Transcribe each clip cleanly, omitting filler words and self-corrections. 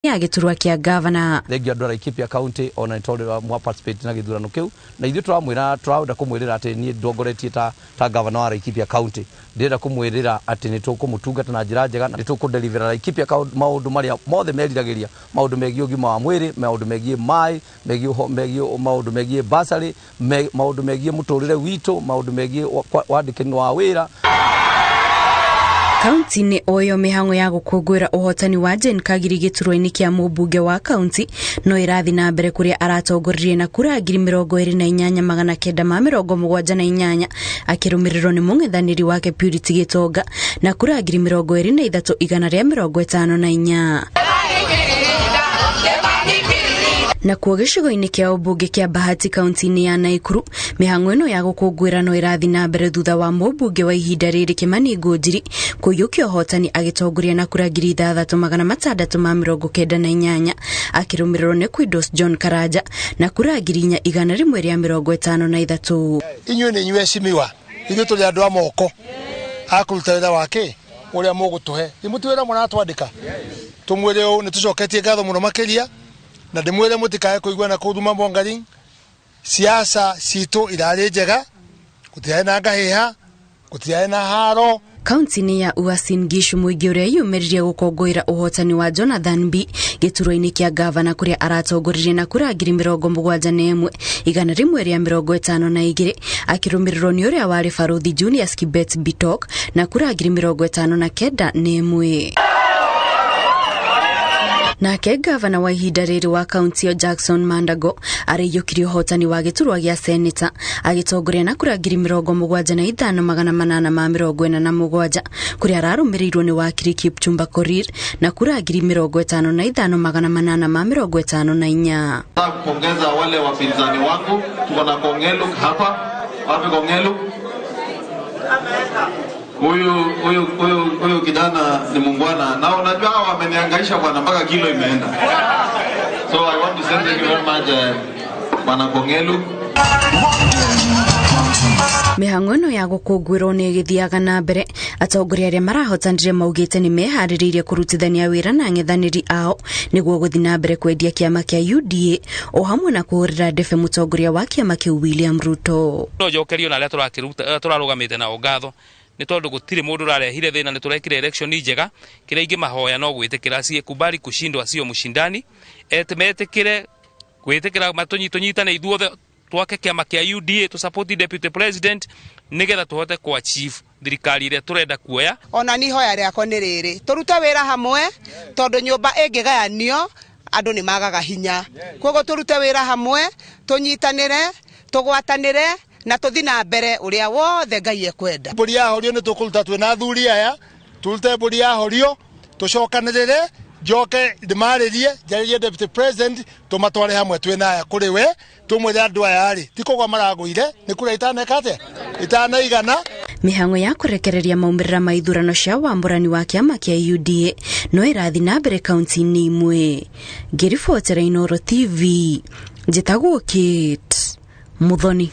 Ya gĩturwa kĩa gavana. Thengiũ andũ a Laikipia County ona nĩ tondũ mwa participate na gĩthurano kĩu, na ithuĩ tũramwĩra, tũrenda kũmwĩrĩra atĩ niĩ ndongoretie ta gavana wa Laikipia County, ndĩrenda kũmwĩrĩra atĩ nĩ tũkũmũtungata na njĩra njega, na nĩ tũkũdeliver Laikipia maũndũ marĩa mothe meriragĩria, maũndũ megiĩ ũgima wa mwĩrĩ, maũndũ megiĩ maĩ, megiĩ maũndũ megiĩ bursary, maũndũ megiĩ mũtũrĩre witũ, maũndũ megiĩ wandĩkani wa wĩra. Kaunti-inĩ oyo mĩhang'o ya gũkũngũĩra ũhotani wa Jane Kagiri gĩturwa-inĩ kĩa mũmbunge wa kaunti no ĩrathiĩ na mbere, kũrĩa aratongoririe na kura 28,978, akĩrũmĩrĩrwo nĩ mũng'ethanĩri wake Purity Gĩtonga na kura 23,154. Nakuo gĩcigo-inĩ kĩa ũmbunge kĩa Bahati kaunti-inĩ ya Naikuru, mĩhang'o ĩno ya gũkũngũĩra no ĩrathiĩ na mbere thutha wa mũmbunge wa ihinda rĩrĩ Kimani Ngũnjiri kũiyũkia ũhotani agĩtongoria na kura 6,698, akĩrũmĩrĩrwo nĩ Quidos John Karanja na kura 4,153. Inyuĩ nĩ inyuĩ ecimiwa, ithuĩ tũrĩ andũ a moko a kũruta wĩra wa kĩ ũrĩa mũgũtũhe. Nĩ wĩra mũratwandĩka, tũmwĩre ũũ nĩ tũcoketie ngatho mũno makĩria, na ndĩmwĩre mũtikae kũigua na kũu Mongering. Siasa citũ irarĩ njega, gũtirarĩ na ngahĩha, gũtirarĩ na haro. Kaunti-inĩ ya Uasin Gishu, mũingĩ ũrĩa yumĩririe gũkũngũĩra ũhotani wa Jonathan B gĩturwa-inĩ kĩa gavana, kũrĩa aratongoririe na kura 71,152, akĩrũmĩrĩrwo nĩ ũrĩa warĩ barũthi Julius Kibet Bitok na kura 59,001. Nake gavana wa ihinda rĩrĩ wa kaunti ĩyo Jackson Mandago araiyũkirie ũhotani wa gĩturwa gĩa seneta agĩtongoria na kura 75,847, kũrĩa ararũmĩrĩirwo nĩ wakiri Kipchumba Korir na kura 55,854. Kupongeza wale wapinzani wangu, tuko na Kongelu hapa. Wapi Kongelu? Huyu kijana ni muungwana, na unajua hawa wamenihangaisha bwana mpaka kilo imeenda. So I want to say thank you very much, bwana Kongelu. Mĩhang'o ĩno ya gũkũngũĩrwo nĩ ĩgĩthiaga na mbere, atongoria arĩa marahotanire maugĩte nĩ meharĩrĩirie kũrutithania wĩra na ang'ethanĩri ao nĩguo gũthiĩ na mbere kwendia kĩama kĩa UDA o hamwe na kũhũrĩra ndebe mũtongoria wa kĩama kĩu William Ruto. No njokerio na arĩa tũrakĩruta tũrarũgamĩte nao ngatho, nĩ tondũ gũtirĩ mũndũ ũrarehire thĩna, nĩ tũrekire election njega. Kĩrĩa ingĩmahoya no gwĩtĩkĩra asiyekubali kushindwa sio mshindani, metĩkĩre gwĩtĩkĩra tũnyitane ithuothe twake kĩama kĩa UDA to support deputy president nĩgetha tũhote ku achieve thirikari ĩrĩa tũrenda kuoya. Ona ni ihoya rĩakwa nĩ rĩrĩ, tũrute wĩra hamwe, tondũ nyũmba ĩngĩgayanio andũ nĩ magaga hinya. Koguo tũrute wĩra hamwe, tũnyitanĩre, tũgwatanĩre na tũthiĩ na mbere ũrĩa wothe Ngai ekwenda. Mbũri ya horio nĩ tũkũruta twĩna athuri aya, tũrute mbũri ya horio, tũcokanĩrĩre, njoke ndĩmarĩrie, njarĩrie deputy president, tũmatware hamwe twĩna aya kũrĩ we, tũmwĩre andũ aya rĩ ti kũgwa maragũire, nĩ kura itaneka atĩa, itanaigana. Mĩhang'o ya kũrekereria maumĩrĩra ma ithurano cia wambũrani wa kĩama kĩa UDA no ĩrathiĩ na mbere kaunti-inĩ imwe. Ngĩribotera Inooro TV, njĩtagwo Kate Muthoni.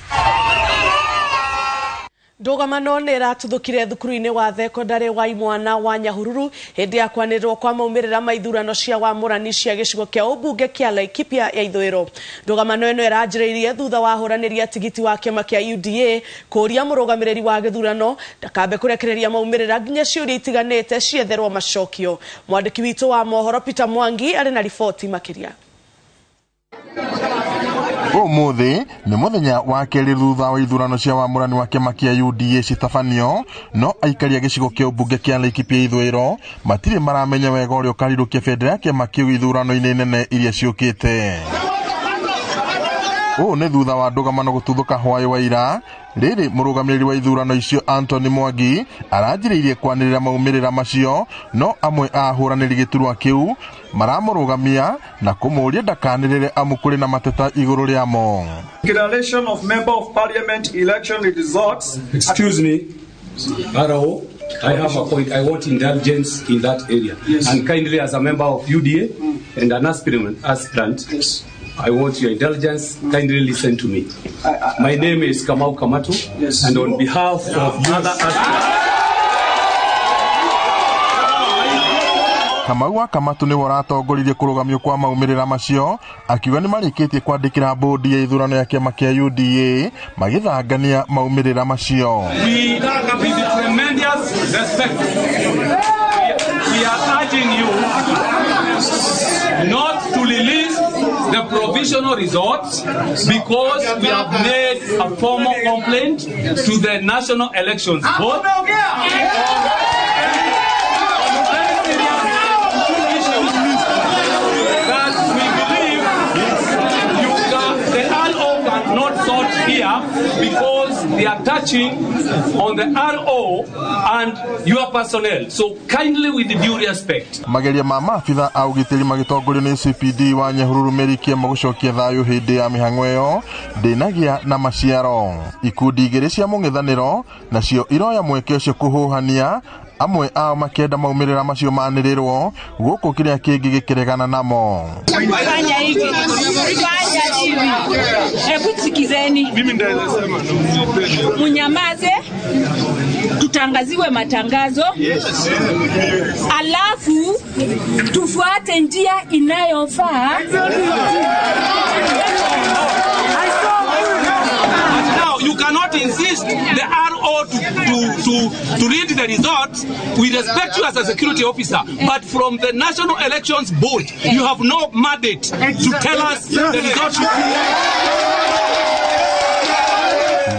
Ndũgamano nĩ ĩratuthũkire thukuru-inĩ wa thekondarĩ wa imwana wa Nyahururu hĩndĩ ya kwanĩrĩrwo kwa maumĩrĩra ma ithurano cia wamũrani cia gĩcigo kĩa ũmbunge kĩa Laikipia ya ithũĩro. Ndũgamano ĩno ĩranjĩrĩirie thutha wa ahũranĩri tigiti wa kĩama kĩa UDA kũũria mũrũgamĩrĩri wa gĩthurano ndakambe kũrekereria maumĩrĩra nginya ciũria itiganĩte cietherwo macokio. Mwandĩki witũ wa mohoro Peter Mwangi arĩ na riboti makĩria. Ũmũthĩ nĩ mũthenya wa kerĩ thutha wa ithurano cia wamũrani wa kĩama kĩa UDA citabanio, no aikari a gĩcigo kĩa ũmbunge kĩa Laikipia ithũĩro matirĩ maramenya wega ũrĩa ũkarirũkia bendera ya kĩama kĩu ithurano-inĩ nene iria ciũkĩte. Ũũ nĩ thutha wa ndũgamano gũtuthũka hwaĩ wa ira, rĩrĩ mũrũgamĩrĩri wa ithurano icio Anthony Mwangi aranjĩrĩirie kwanĩrĩra maumĩrĩra macio, no amwe a ahũranĩri gĩturwa kĩu maramũrũgamia na kũmũũria ndakanĩrĩre amu kũrĩ na mateta igũrũ rĩamo. Declaration of Member of Parliament election results. Excuse me, RO, I have a point. I want indulgence in that area. Yes. And kindly, as a member of UDA and an aspirant, yes, I want your indulgence. Kindly listen to me. My name is Kamau Kamatu, yes, and on behalf of other aspirants, Kamau wa Kamatu nĩwe ũratongoririe kũrũgamio kwa maumĩrĩra macio, akiuga nĩ marĩkĩtie kwandĩkĩra bodi ya ithurano ya kĩama kĩa UDA magĩthangania maumĩrĩra macio. We, with tremendous respect, we are urging you not to release the provisional results because we have made a formal complaint to the National Elections Board. That we believe the RO cannot sort here because they are touching on the RO and your personnel. So kindly, with due respect. Mageria ma maabitha a ũgitĩri magĩtongorio nĩ CPD wa Nyahururu Mary Kĩema gũcokia thayũ hĩndĩ ya mĩhang'o ĩyo ndĩnagĩa na maciaro. Ikundi igĩrĩ cia mũng'ethanĩro nacio iroya mweke ũcio kũhũhania, amwe ao makĩenda maumĩrĩra macio manĩrĩrwo gũkũ kĩrĩa kĩngĩ gĩkĩregana namo. Fanya hivi, fanya hivi, hebu sikizeni, munyamaze, tutangaziwe matangazo, alafu tufuate njia inayofaa. Now you cannot insist the RO to read the results. We respect you as a security officer, but from the National Elections Board, you have no mandate to tell us the results.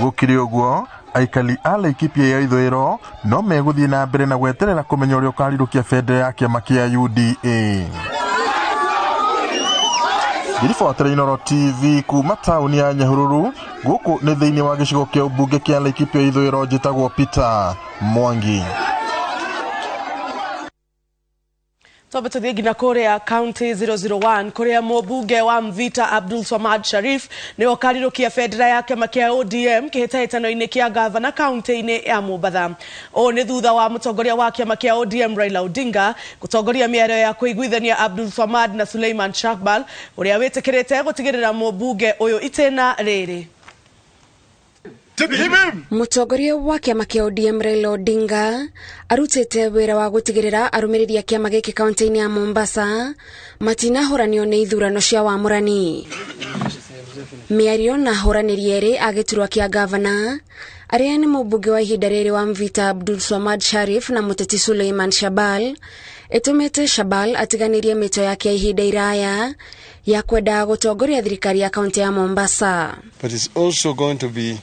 Gũkĩrĩ ũguo, aikari a Laikipia ya ithũĩro no megũthiĩ na mbere na gweterera kũmenya ũrĩa ũkarirũkia bendera ya kĩama kĩa UDA. Ngĩribotera Inooro TV kuma taũni ya Nyahururu, gũkũ nĩ thĩinĩ wa gĩcigo kĩa ũmbunge kĩa Laikipia ithũĩro, njĩtagwo Peter Mwangi. Twambe tuthie nginya kuria county 001 kuria mũmbunge wa Mvita Abdul Swamad Sharif nĩwe ũkarirũkia bendera ya kĩama kĩa ODM kĩhĩtahĩtano-inĩ kĩa gavana kaunti-inĩ ya Mombatha. Ũũ nĩ thutha wa mũtongoria wa kĩama kĩa ODM Raila Odinga gũtongoria mĩario ya kũiguithania Abdul Swamad na Suleiman Shahbal ũrĩa wĩtĩkĩrĩte gũtigĩrĩra mũmbunge ũyũ itĩna rĩrĩ. Mũtongoria wa kĩama kĩa ODM Raila Odinga arutĩte wĩra wa gũtigĩrĩra arũmĩrĩri a kĩama gĩkĩ kaunti-inĩ ya Mombasa matinahũranio nĩ ithurano cia wamũrani. Mĩario na ahũranĩri erĩ a gĩturwa kĩa gavana arĩa nĩ mũmbunge wa ihinda rĩrĩ wa Mvita Abdul Swamad Sharif na mũteti Suleiman Shabal ĩtũmĩte Shabal atiganĩrie mĩto yake ya ihinda iraya ya kwenda gũtongoria thirikari ya kaunti ya Mombasa. But it's also going to be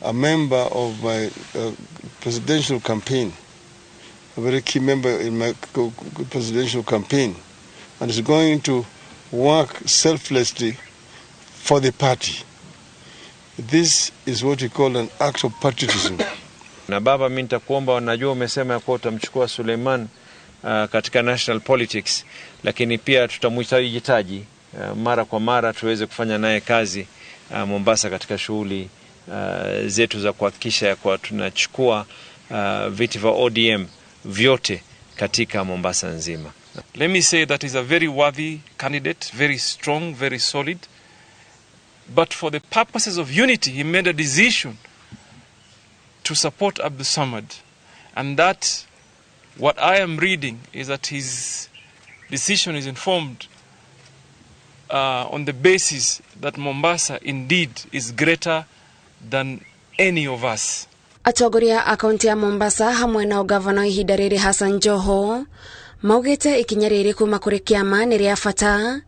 a member of my presidential campaign, a very key member in my presidential campaign, and is going to work selflessly for the party. This is what we call an act of patriotism. Na baba, mimi nitakuomba, najua umesema ya kuwa utamchukua Suleiman katika national politics, lakini pia tutamhitaji mara kwa mara tuweze kufanya naye kazi Mombasa katika shughuli zetu za kuhakikisha kwa tunachukua viti vya ODM vyote katika Mombasa nzima. Let me say that is a very worthy candidate, very strong, very solid. But for the purposes of unity, he made a decision to support Abdul Samad. And that, what I am reading, is that his decision is informed on the basis that Mombasa indeed is greater than any of us. Atongoria a kaunti ya Mombasa hamwe na gavana ihinda rĩrĩ Hassan Joho maugĩte ikinya rĩrĩ kuma kũrĩ kĩama nĩ rĩa bata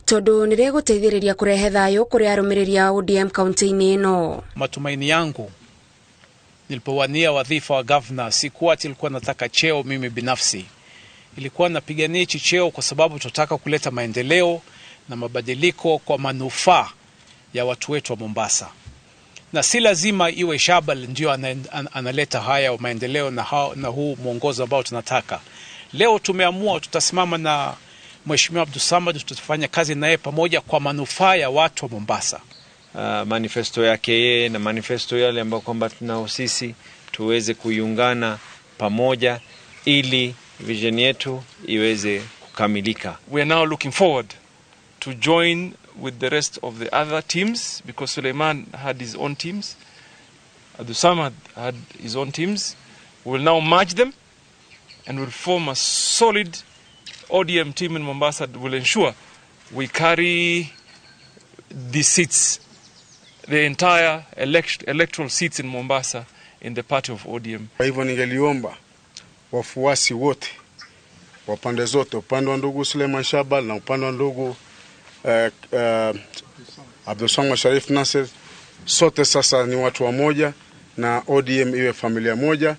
tondũ nĩ rĩgũteithĩrĩria kũrehe thayũ kũrĩ arũmĩrĩri a ODM kaunti-inĩ ĩno. Matumaini yangu nilipowania wadhifa wa governor, sikuwa ati nilikuwa nataka cheo mimi binafsi. Ilikuwa napigania hichi cheo kwa sababu tunataka kuleta maendeleo na mabadiliko kwa manufaa ya watu wetu wa Mombasa. Na si lazima iwe Shabal ndio analeta haya maendeleo na huu mwongozo ambao tunataka. Leo tumeamua tutasimama na Mheshimiwa Abdul Samad, tutafanya kazi naye pamoja kwa manufaa ya watu wa Mombasa. Manifesto yake yeye na manifesto yale ambayo kwamba tunao sisi tuweze kuiungana pamoja ili vision yetu iweze kukamilika. We are now looking forward to join with the rest of the other teams, because Suleiman had his own teams, Abdul Samad had his own teams. We will now merge them and will form a solid ODM team in Mombasa will ensure we carry the seats, the entire electoral seats in Mombasa in the party of ODM. Kwa hivyo ningeliomba wafuasi wote wa pande zote, upande wa ndugu Suleiman Shabal na upande wa ndugu Abdulswamad Sharif Nasir, sote sasa ni watu wa moja na ODM iwe familia moja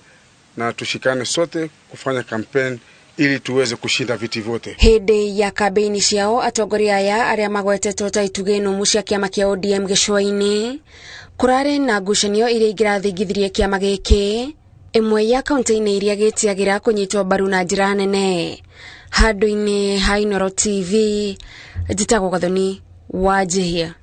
na tushikane sote kufanya campaign ili tuweze kushinda viti vyote. Hĩndĩ ya kambĩini ciao atongoria aya arĩa magwetetwo ta itugĩ nũmu cia kĩama kĩa ODM gĩcũa-inĩ kũrarĩ na ngucanio iria ingĩrathingithirie kĩama gĩkĩ ĩmwe ya kaunti-inĩ iria gĩtiagĩra kũnyitwo mbaru na njĩra nene. Handũ-inĩ ha Inooro TV, njĩtagwo Gathoni wa Njihia.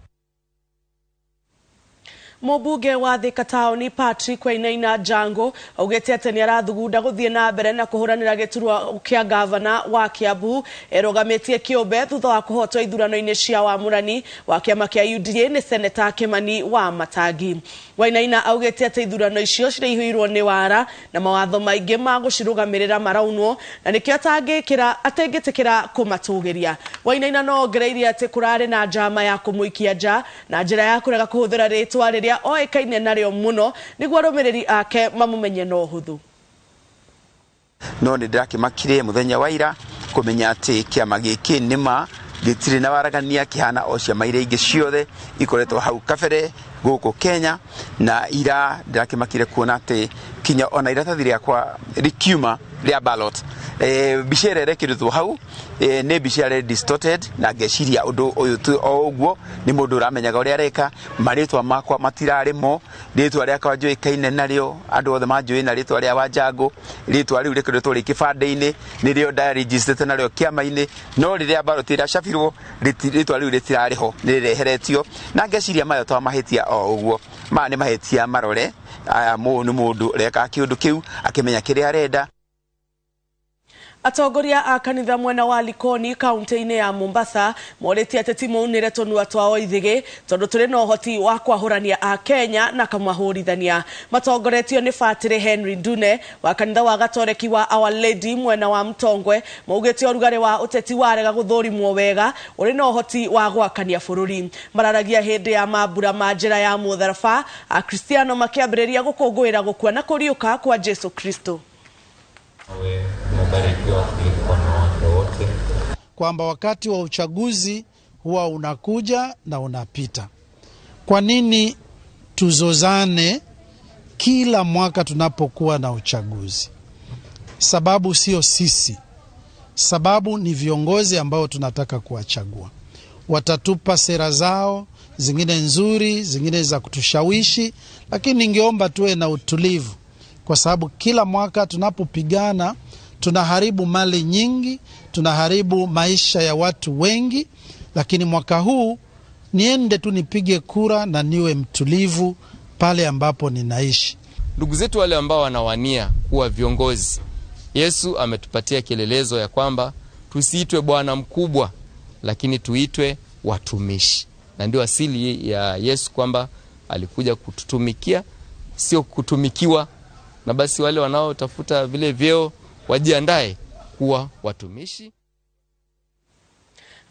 Mũmbunge wa Thika taũni Patrick Wainaina Jango augĩte atĩ nĩ arathugunda gũthiĩ na mbere na kũhũranĩra gĩturwa kĩa gavana wa Kiambu erũgamĩtie kĩũmbe thutha wa kũhotwo ithurano-inĩ cia wamũrani wa kĩama kĩa UDA nĩ Seneta Kimani wa Matangi. Wainaina augĩte atĩ ithurano icio ciraihũirwo nĩ wara na mawatho maingĩ ma gũcirũgamĩrĩra maraunwo na nĩkĩo atangĩtĩkĩra kũmatũgĩria. Wainaina no ongereire atĩ kũrarĩ na njama ya kũmũikia nja na njĩra ya kũrega kũhũthĩra rĩtwa rĩrĩa oĩkaine narĩo mũno nĩguo arũmĩrĩri ake mamũmenye na ũhũthũ. No nĩ ndĩrakĩmakire mũthenya wa ira kũmenya atĩ kĩama gĩkĩ nĩma gĩtirĩ na waragania kĩhana o ciama iria ingĩ ciothe ikoretwo hau kabere gũkũ Kenya, na ira ndĩrakĩmakire kuona atĩ kinya ona iratathi rĩakwa rĩkiuma rĩa ballot mbica ĩrĩa ĩrekĩrĩtwo hau nĩ mbica ĩrĩa distorted, na ngeciria ũndũ ũyũ tu o ũguo nĩ mũndũ ũramenyaga ũrĩa areka. Marĩtwa makwa matirarĩ mo, rĩtwa rĩakwa njũĩkaine narĩo, andũ othe manjũĩ na rĩtwa rĩa Wanjangũ, rĩtwa rĩu rĩkoretwo rĩ kĩbandĩ-inĩ, nĩrĩo ndarĩnjicĩte narĩo kĩama-inĩ, no rĩrĩa ballot ĩracabirwo rĩtwa rĩu rĩtirarĩ ho, nĩ rĩreheretio, na ngeciria maya to mahĩtia o ũguo, maya nĩ mahĩtia marore. Aya nĩ mũndũ ũreka kĩũndũ kĩu akĩmenya kĩrĩa arenda. Atongoria a kanitha mwena wa Likoni kaunti-inĩ ya Mombasa morĩtie ateti maunĩre tũnua twao ithĩgĩ tondũ tũrĩ na ũhoti wa kwahũrania a Kenya na kamahũrithania. Matongoretio nĩ Batĩrĩ Henry Ndune wa kanitha wa Gatoreki wa Our Lady mwena wa Mtongwe maugĩte ũrugarĩ wa ũteti warega gũthũrimwo wega ũrĩ na ũhoti wa gwakania bũrũri. Mararagia hĩndĩ ya mambura ma njĩra ya mũtharaba Akristiano makĩambĩrĩria gũkũngũĩra gũkua na kũriũka kwa Jesu Kristo. Kwamba wakati wa uchaguzi huwa unakuja na unapita. Kwa nini tuzozane kila mwaka tunapokuwa na uchaguzi? Sababu sio sisi. Sababu ni viongozi ambao tunataka kuwachagua. Watatupa sera zao, zingine nzuri, zingine za kutushawishi, lakini ningeomba tuwe na utulivu kwa sababu kila mwaka tunapopigana tunaharibu mali nyingi, tunaharibu maisha ya watu wengi. Lakini mwaka huu niende tu nipige kura na niwe mtulivu pale ambapo ninaishi. Ndugu zetu wale ambao wanawania kuwa viongozi, Yesu ametupatia kielelezo ya kwamba tusiitwe bwana mkubwa, lakini tuitwe watumishi. Na ndio asili ya Yesu kwamba alikuja kututumikia, sio kutumikiwa. Na basi wale wanaotafuta vile vyeo wajiandae kuwa watumishi.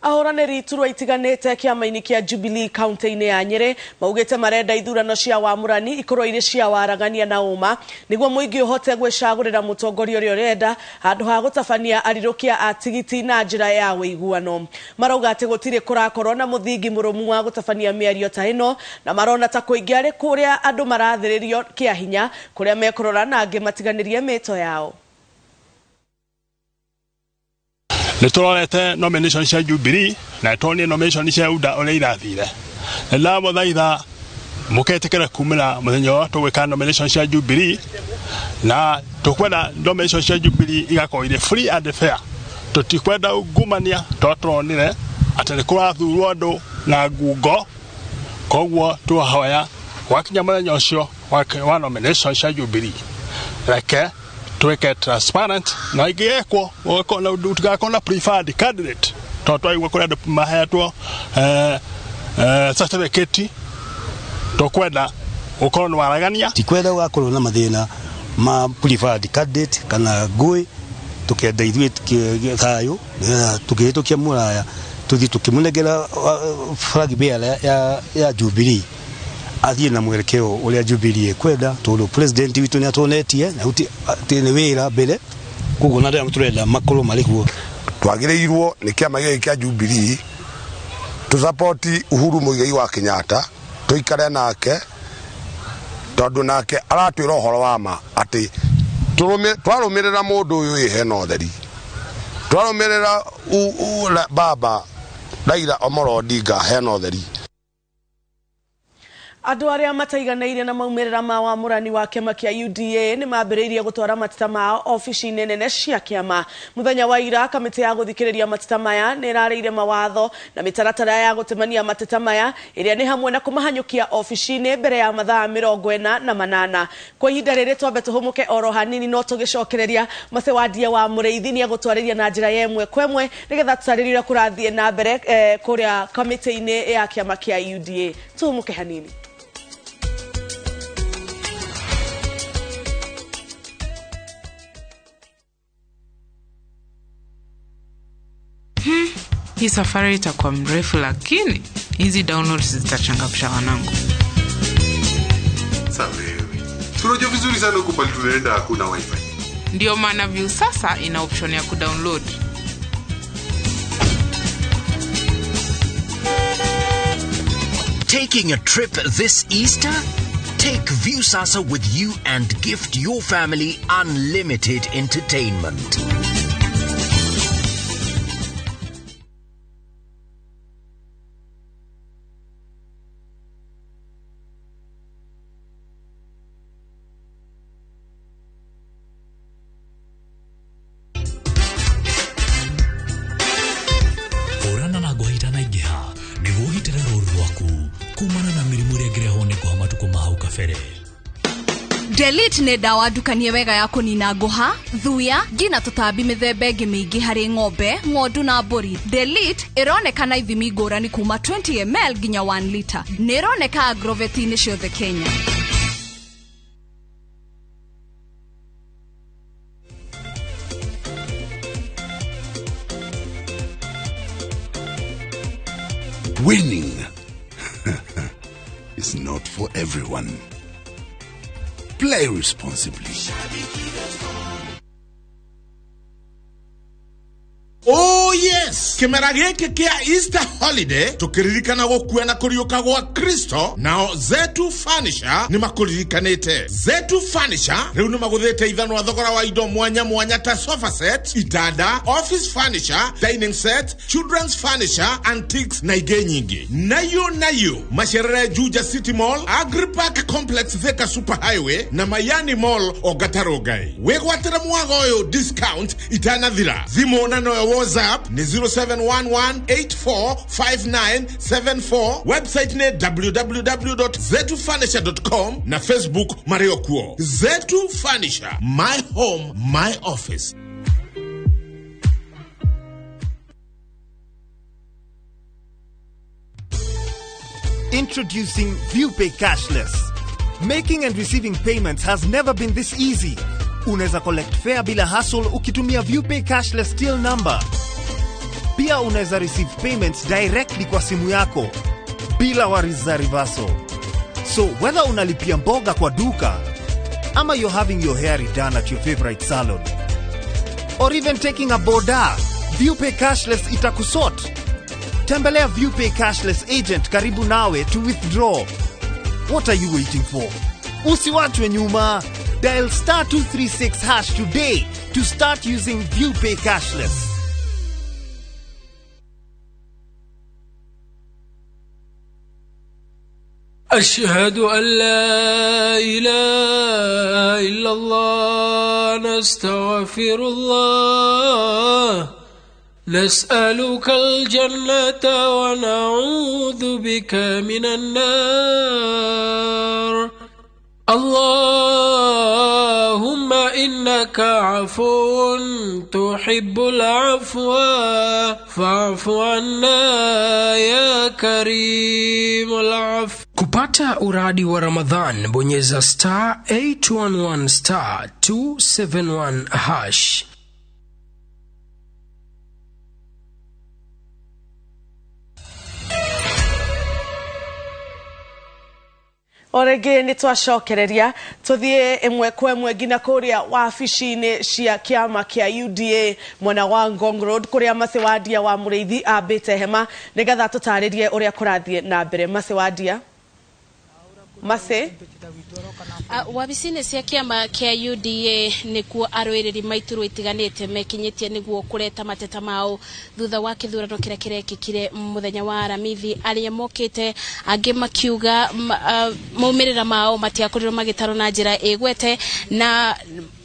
Ahũranĩri iturwa itiganĩte kĩama-inĩ kĩa Jubilee kaunti-inĩ ya Nyĩrĩ maugĩte marenda ithurano cia wamũrani ikorwo irĩ cia waragania na ũma nĩguo mũingĩ ũhote gwĩcagũrĩra mũtongoria ũrĩa ũrenda handũ ha gũtabania arirũkia a tigiti na njĩra ya ũiguano. Marauga atĩ gũtirĩ kũrakorwo na mũthingi mũrũmu wa gũtabania mĩario ta ĩno na marona ta kũingĩ arĩ kũrĩa andũ marathĩrĩrio kĩa hinya kũrĩa mekũrora na angĩ matiganĩrie mĩto yao. Nĩ tũrorete nomination cia Jubilee na tuonire nomination cia UDA ũrĩa irathire. Na ndamũthaitha mũketĩkĩra kumĩra mũthenya ũrĩa tũgwĩka nomination cia Jubilee, na tũkwenda nomination cia Jubilee igakorwo irĩ free and fair. Tũtikwenda ungumania tondũ tũronire atĩ nĩ kũrathurwo andũ na ngungo, koguo twahoya gwakinya mũthenya ũcio wa nomination cia Jubilee reke tuweke transparent na ingĩgekwo tũgakorwo na preferred candidate tondũ twaigua kũrĩ andũ mahetwo certificate tũkwenda ũkorwo nĩ waragania. Tikwenda gũgakorwo na mathĩna ma preferred candidate kana ngũĩ Tukenda ithuĩ thayũ nĩgetha tũkĩhĩtũkia Mũraya tũthiĩ tũkĩmũnengera flag bearer ya Jubilee athiĩ na mwelekeo ũrĩa Jubilee ĩkwenda, tondũ president witũ nĩ atuonetie na atĩ nĩ wĩra mbere, koguo na arĩa tũrenda makorwo marĩ kuo. Twagĩrĩirwo nĩ kĩama gĩkĩ kĩa Jubilee tũsapoti Uhuru Muigai wa Kenyatta, tũikare nake tondũ nake aratwĩra ũhoro wa ma atĩ twarũmĩrĩra mũndũ ũyũ ĩ hena ũtheri, twarũmĩrĩra baba Raila Amolo Odinga hena ũtheri. Andũ arĩa mataiganĩire na maumĩrĩra ma wamũrani wa kĩama kĩa UDA nĩ mambĩrĩirie gũtwara mateta mao obici-inĩ nene cia kĩama. Mũthenya wa ira, kamĩtĩ ya gũthikĩrĩria mateta maya nĩ ĩrarĩire mawatho na mĩtaratara ya gũtemania mateta maya ĩrĩa nĩ hamwe na kũmahanyũkia obici-inĩ mbere ya mathaa 48. Kwa ihinda rĩrĩ twambe tũhũmũke oro hanini, no tũgĩcokereria Macewandia wa Mũrĩithi nĩ egũtwarĩria na njĩra ya ĩmwe kwa ĩmwe nĩgetha tũtarĩrie ũrĩa kũrathiĩ na mbere kũrĩa kamĩtĩ-inĩ ya kĩama kĩa UDA. Tũhũmũke hanini. Hii safari itakuwa mrefu, lakini hizi downloads zitachangamsha wanangu. Sasa wewe, tunajua vizuri sana huko pale tunaenda hakuna wifi. Ndio maana Viusasa ina option ya kudownload. Taking a trip this Easter? Take Viusasa with you and gift your family unlimited entertainment. Hũrana na ngũha itanaingĩha nĩguo ũgitĩre rũũru rwaku kumana na mĩrimũ ĩrĩa ĩngĩrehwo nĩ ngũha matukũ ma hau kabere. Delete nĩ ndawa ndukanie wega ya kũnina ngũha, thuya, ngi na tũtambi mĩthemba ĩngĩ mĩingĩ harĩ ng'ombe, ng'ondu na mbũri. Delete ĩroneka na ithimi ngũrani kuma 20 ml nginya 1 liter. Nĩ ĩroneka agroveti-inĩ ciothe Kenya. Winning is not for everyone. Play responsibly. Oh yes, kimera gĩkĩ kĩa Easter holiday tũkĩririkana gũkua na kũriũka gwa Kristo, nao Zetu Furniture nĩ makũririkanĩte. Zetu Furniture rĩu nĩ magũthĩte ithanwa thogora wa indo mwanya mwanya ta sofa set, itanda, office furniture, dining set, children's furniture, antiques na ingĩ nyingĩ. Nayo nayo macerere Juja City Mall, Agripark Complex Thika Super Highway na Mayani Mall Ogatarũngai. Wĩgwatĩre mwago ũyũ discount itanathira. Thimũ na noyo WhatsApp ni 0711845974, website ni www.zetufurniture.com na Facebook Mario Kuo. Zetu Furniture, my home, my office. Introducing ViewPay Cashless. Making and receiving payments has never been this easy. Unaweza collect fare bila hassle ukitumia ViewPay Cashless till number. Pia unaweza receive payments directly kwa simu yako bila worries za reversal. So whether unalipia mboga kwa duka ama you're having your hair redone at your favorite salon or even taking a boda, ViewPay Cashless itakusort. Tembelea ViewPay Cashless agent karibu nawe to withdraw. What are you waiting for? Usiwachwe nyuma. Dial star 236 hash today to start using ViewPay Cashless. أشهد أن لا إله إلا الله، نستغفر الله، نسألك الجنة ونعوذ بك من النار. اللهم إنك عفو تحب العفو فاعف عنا يا كريم العفو. Kupata uradi wa Ramadhan, bonyeza star 811 star 271 hash. O rĩngĩ nĩ twacokereria tũthiĩ ĩmwe kwa ĩmwe nginya kũrĩa wabici-inĩ cia kĩama kĩa UDA mwena wa Ngong Road, kũrĩa Mercy Wandia wa Mũrĩithi ambĩte hema nĩgetha tũtarĩrie ũrĩa kũrathiĩ na mbere. Mercy Wandia. Mercy. Wabici-inĩ cia kĩama kĩa UDA nĩkuo arũĩrĩri maiturwa itiganĩte mekinyĩtie nĩguo kũreta mateta mao thutha wa kĩthurano kĩrĩa kĩrekĩkire mũthenya wa Aramithi. Arĩa mokĩte angĩ makiuga maumĩrĩra mao matiakorirwo magĩtarwo na njĩra ĩgwete, na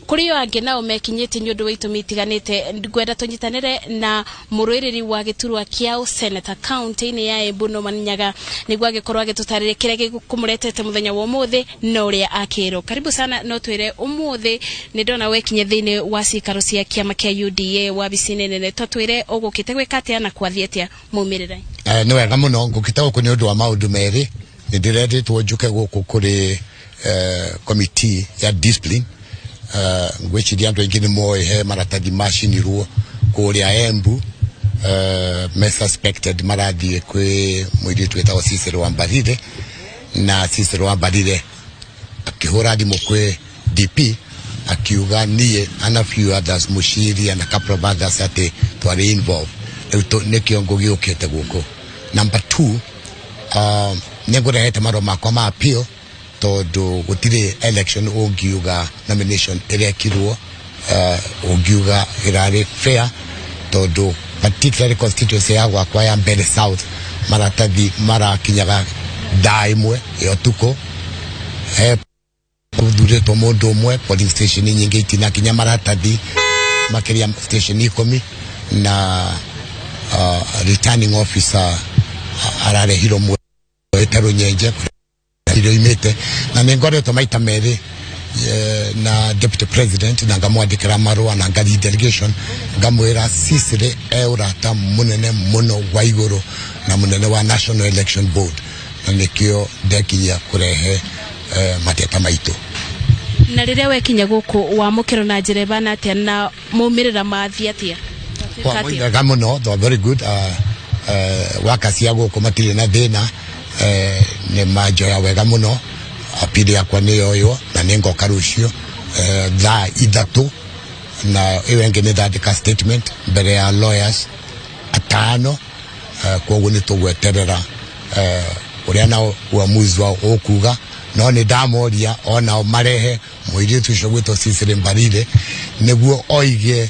kũrĩ o angĩ nao mekinyĩtie nĩ ũndũ wa itũmi itiganĩte. Ngwenda tũnyitanĩre na mũrũĩrĩri wa gĩturwa kĩa Senator county-inĩ ya Embu Norman Nyaga nĩguo agĩkorwo agĩtũtarĩria kĩrĩa gĩkũmũretete mũthenya wa ũmũthĩ na ũrĩa akĩrwo. Karibu sana. No twĩre ũmũthĩ nĩ ndona wekinye thĩinĩ wa cikaro cia kĩama kĩa UDA wabici-inĩ nene, tũtwĩre ũgũkĩte gwĩka atĩa na kwathiĩ atĩa maumĩrĩra. Nĩ wega mũno. Ngũkĩte gũkũ nĩ ũndũ wa maũndũ merĩ. Nĩ ndĩrendetwo njũke gũkũ kũrĩ committee ya discipline. Ngwĩciria andũ aingĩ nĩ moĩ he maratathi macinirwo kũrĩa Embu, me suspected marathiĩ kwĩ mũirĩtu wĩtagwo Cicero Wambarire, na Cicero Wambarire akĩhũra thimũ kwĩ DP akiuga niĩ and a few others, Mushiri and a couple of others, atĩ twarĩ involved. Rĩu nĩkĩo ngũgĩũkĩte gũkũ. Number two, nĩ ngũrehete marũa makwa ma appeal tondũ gũtirĩ election ũngiuga nomination ĩrekirwo ũngiuga ĩrarĩ fair, tondũ particularly constituency ya gwakwa ya Mbere South maratathi marakinyaga thaa 1 ya ũtukũ, he gũthurĩtwo mũndũ ũmwe, polling station nyingĩ itinakinya maratathi makĩria station 10, na returning officer ararehirwo mwete rũnyenje irio imĩte. Na nĩ ngoretwo maita merĩ na deputy president na ngamwandĩkĩra marũa na ngathiĩ delegation ngamwĩra Cicely e ũrata mũnene mũno wa igũrũ na mũnene wa National Election Board, na nĩkĩo ndekinyia kũrehe mateta maitũ. Na rĩrĩa wekinya gũkũ wamũkĩrwo na njĩra ĩbana atĩa na maumĩrĩra mathiĩ atĩa? Wega mũno, they were very good. Waka cia gũkũ matirĩ na thĩna, nĩ manjoya wega mũno. Apili yakwa nĩ yoywo na nĩ ngoka rũciũ thaa 3, na ĩyo ĩngĩ nĩ ndandĩka statement mbere ya lawyers atano. Koguo nĩ tũgweterera ũrĩa nao uamuzi wao ũkuga, no nĩ ndamoria onao marehe mũirĩtu ũcio gwĩtwo Cicely Mbarire nĩguo oige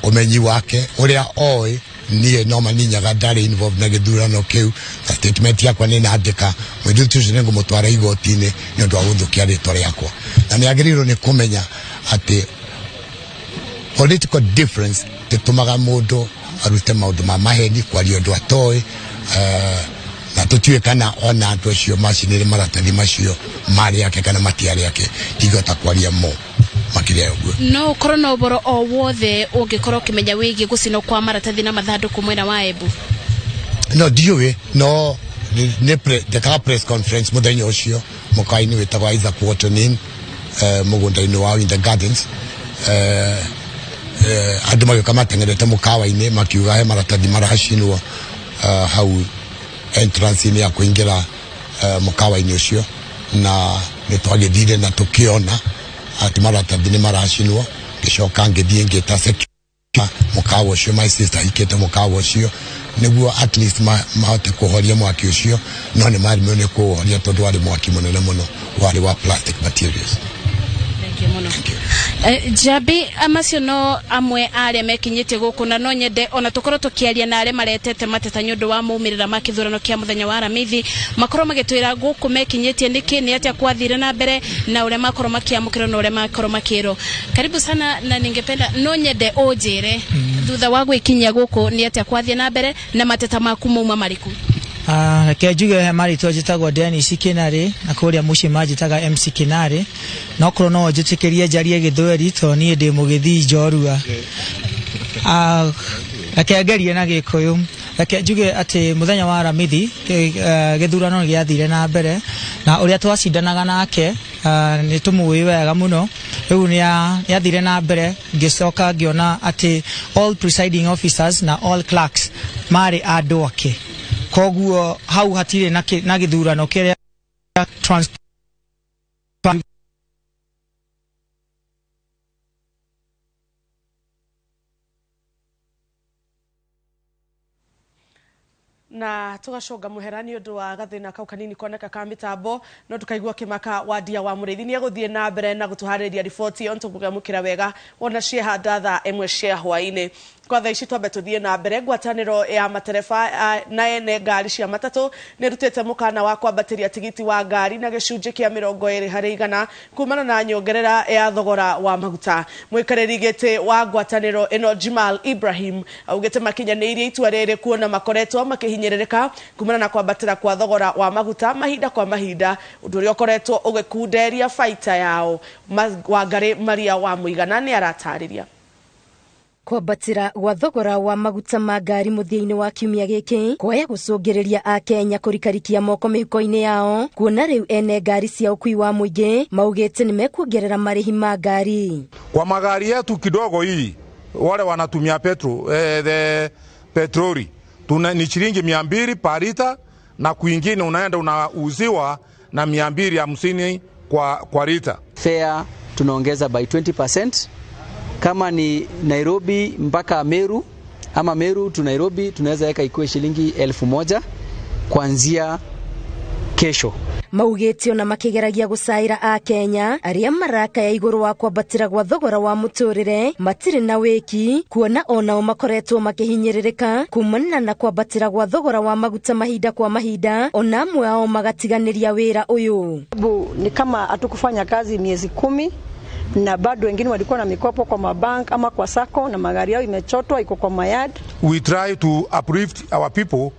ũmenyi wake ũrĩa oĩ. Niĩ no maninyaga ndarĩ involved na gĩthurano kĩu, na statement yakwa nĩ nandĩka mũirĩtu ũcio nĩngũmũtwara igoti-inĩ nĩ ũndũ wa gũthũkia rĩtwa rĩakwa, na nĩ agĩrĩirwo nĩ kũmenya atĩ political difference tĩtũmaga mũndũ arute maũndũ ma maheni, kwaria ũndũ atoĩ, na tũtiũĩ kana ona andũ acio macinĩre maratathi macio marĩ ake kana matiarĩ ake. Ndingĩhota kwaria mo makĩria ya ũguo. No ũkorwo na ũboro o wothe ũngĩkorwo ũkĩmenya wĩgiĩ gũcinwo kwa maratathi na mathandũkũ mwena wa Embu? No ndiũĩ, no nĩ ndekaga press conference mũthenya ũcio mũkawa-inĩ wĩtagwo Isaac Walton Inn, mũgũnda-inĩ wao in the gardens. Andũ magĩũka mateng'erete mũkawa-inĩ makiuga he maratathi maracinwo hau entrance-inĩ ya kũingĩra mũkawa-inĩ ũcio, na nĩ twagĩthire na tũkĩona atĩ maratathi nĩ maracinwo. Ngĩcoka ngĩthiĩ ngĩta security mũkawa ũcio, my sister ahikĩte mũkawa ũcio, nĩguo at least mahote kũhoria mwaki ũcio, no nĩ maremirwo nĩ kũũhoria tondũ warĩ mwaki mũnene mũno, warĩ wa plastic materials. Mũno. Jambi macio no amwe arĩa mekinyĩtie gũkũ, na no nyende ona tũkorwo tũkĩaria na arĩa maretete mateta nĩ ũndũ wa maumĩrĩra ma kĩthurano kĩa mũthenya wa Aramithi, makorwo magĩtwĩra gũkũ mekinyĩtie nĩkĩ, nĩ atĩa kwathire na mbere na ũrĩa makorwo makĩamũkĩrwo na ũrĩa makorwo makĩrwo. Karibu sana, na ningependa no nyende ũnjĩre thutha wa gwĩkinyia gũkũ nĩ atĩa kwathiĩ na mbere na mateta maku mauma marĩkũ. Reke njuge he marĩtwa, njĩtagwo Dennis Kinari na kũrĩa mũciĩ manjĩtaga MC Kinari, no korwo no njĩtĩkĩrie njarie Gĩthweri tondũ niĩ ndĩ mũgĩthii njorua. Reke ngerie na Gĩkũyũ. Reke njuge atĩ mũthenya wa Aramithi gĩthurano nĩ gĩathire na mbere, na ũrĩa twacindanaga nake nĩ tũmũĩ wega mũno. Rĩu nĩ athire na mbere, ngĩcoka ngĩona atĩ all presiding officers na all clerks marĩ andũ ake, koguo hau hatirĩ na gĩthurano kĩrĩa Na tugaconga muhera ni undu wa gathina kau kanini koneka ka mitambo no tukaigua kimaka wandia wa murithi ni aguthie na mbere na gutuharĩria riboti on tugamukira wega wona ciehanda thaa 1 cia hwaini. Kwa thaa ici twambe tuthie na mbere. Ngwatanĩro ya matereba na ene ngari cia matatũ nĩ rutĩte mũkana wa kwambatĩria tigiti wa ngari na gĩcunjĩ kĩa 20 harĩ igana kumana na nyongerera ya thogora wa maguta. Mũikarĩri gĩtĩ wa ngwatanĩro ĩno Jimal Ibrahim augĩte makinyanĩirie itua rĩrĩ kuona makoretwo makĩhinyĩrĩrĩka kumana na kwambatĩra kwa thogora wa maguta mahinda kwa mahinda, ũndũ ũrĩa ũkoretwo ũgĩkunderia baita yao. Wangari Maria wa Mũigana nĩ aratarĩria. Kwambatĩra gwa thogora wa maguta ma ngari mũthia-inĩ wa kiumia gĩkĩ kwaya gũcũngĩrĩria akenya kũrikarikia moko mĩhuko-inĩ yao, kuona rĩu ene ngari cia ũkui wa mũingĩ maugĩte nĩmekuongerera marĩhi ma ngari. Kwa magari yetu kidogo hii wale wanatumia petro, the petroli tuna ni shilingi 200 per lita, na kwingine unaenda unauziwa na 250 kwa lita. Fare tunaongeza by 20%. Kama ni Nairobi mpaka Meru ama Meru to Nairobi tunaweza weka ikuwe shilingi 1000 kuanzia kesho. Maugĩte ona makĩgeragia gũcaĩra akenya arĩa marakaya igũrũ wa kwambatĩra gwa thogora wa mũtũrĩre matirĩ na wĩki, kuona onao makoretwo makĩhinyĩrĩrĩka kumana na kwambatĩra gwa thogora wa maguta mahinda kwa mahinda, ona amwe ao magatiganĩria wĩra ũyũ. Ni kama hatukufanya kazi miezi 10 na bado wengine walikuwa na mikopo kwa mabank ama kwa sako na magari yao imechotwa iko kwa mayard. We try to uplift our people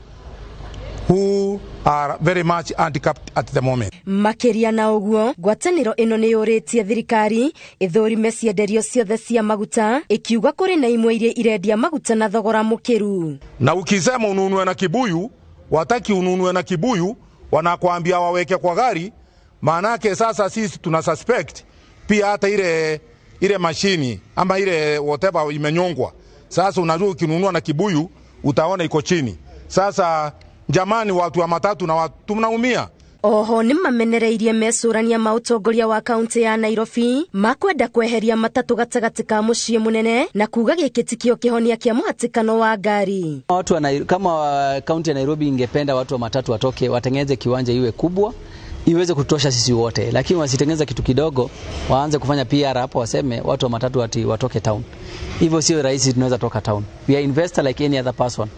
who are very much handicapped at the moment. Makĩria na ũguo, ngwatanĩro ĩno nĩ yũrĩtie thirikari ĩthũrime cienderio ciothe cia maguta, ĩkiuga kũrĩ na imwe iria irendia maguta na thogora mũkĩru. Na ukisema ununue na kibuyu, wataki ununue na kibuyu, wanakuambia waweke kwa gari. Maanake sasa sisi tuna suspect pia hata ile mashini ama ile whatever imenyongwa. Sasa unajua ukinunua na kibuyu utaona iko chini. Sasa jamani, watu wa matatu na watu tunaumia. Oho nĩ mamenereirie mecũrania ma ũtongoria wa kaunti ya Nairobi makwenda kweheria matatũ gatagatĩ ka mũciĩ mũnene na kuga gĩkĩ tikio kĩhonia kĩa mũhatĩkano wa ngari. Watu wa kama kaunti ya Nairobi ingependa watu wa matatu watoke, watengeneze kiwanja iwe kubwa iweze kutosha sisi wote, lakini wasitengeneza kitu kidogo waanze kufanya PR hapo waseme watu wa matatu ati watoke town. Hivyo sio rahisi, tunaweza toka town. We are investor like any other person,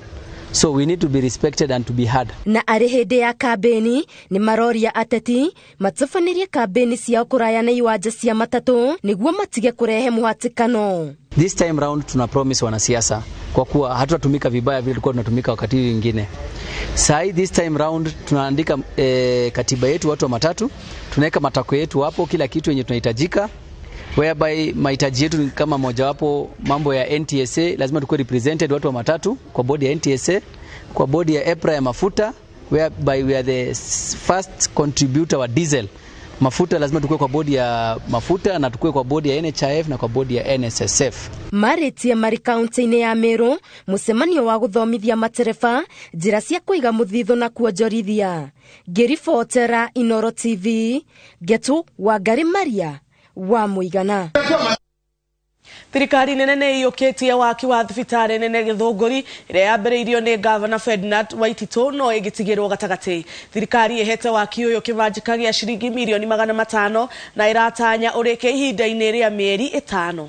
so we need to be respected and to be heard. Na arĩ hĩndĩ ya kambĩni nĩ maroria ateti matabanĩrie kambĩni ciao kũraya na iwanja cia matatũ nĩguo matige kũrehe mũhatĩkano. This time round tuna promise wanasiasa kwa kuwa hatutatumika vibaya vile tulikuwa tunatumika wakati mwingine. Sai this time round tunaandika katiba yetu watu wa matatu, tunaweka matakwa yetu hapo, kila kitu yenye tunahitajika, whereby mahitaji yetu ni kama mojawapo mambo ya NTSA, lazima tukue represented watu wa matatu kwa bodi ya NTSA, kwa bodi ya EPRA ya mafuta, whereby we are the first contributor wa diesel. Mafuta lazima tukue kwa bodi ya mafuta na tukue kwa bodi ya NHIF na kwa bodi ya NSSF. Marĩtie marĩ kaunti-inĩ ya Meru mũcemanio wa gũthomithia matereba njĩra cia kũiga mũthithũ na kuonjorithia. Ngĩribotera Inoro TV, Ngetu Wangari Maria wa Mũigana. Thirikari nene nĩ ĩiyũkĩtie waki wa thibitarĩ nene Gĩthũngũri ĩrĩa yambĩrĩirio nĩ Gavana Ferdinand Waititũ no ĩgĩtigĩrwo gatagatĩ. Thirikari ĩhete waki ũyũ kĩmanjĩka gĩa ciringi mirioni 500 na ĩratanya ũrĩke ihinda-inĩ rĩa mĩeri 5.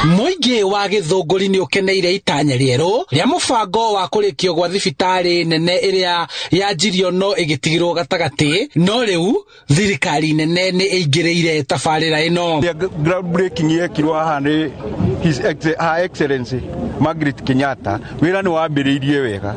Mũingĩ wa Gĩthũngũri nĩ ũkeneire itanya rĩerũ rĩa mũbango wa kũrĩkio gwa thibitarĩ nene ĩrĩa yanjirio no ĩgĩtigĩrwo gatagatĩ, no rĩu thirikari nene nĩ ĩingĩrĩire tabarĩra ĩno. Ground breaking yekirwo haha nĩ Her Excellency Margaret Kenyatta. Wĩra nĩ wambĩrĩirie wega,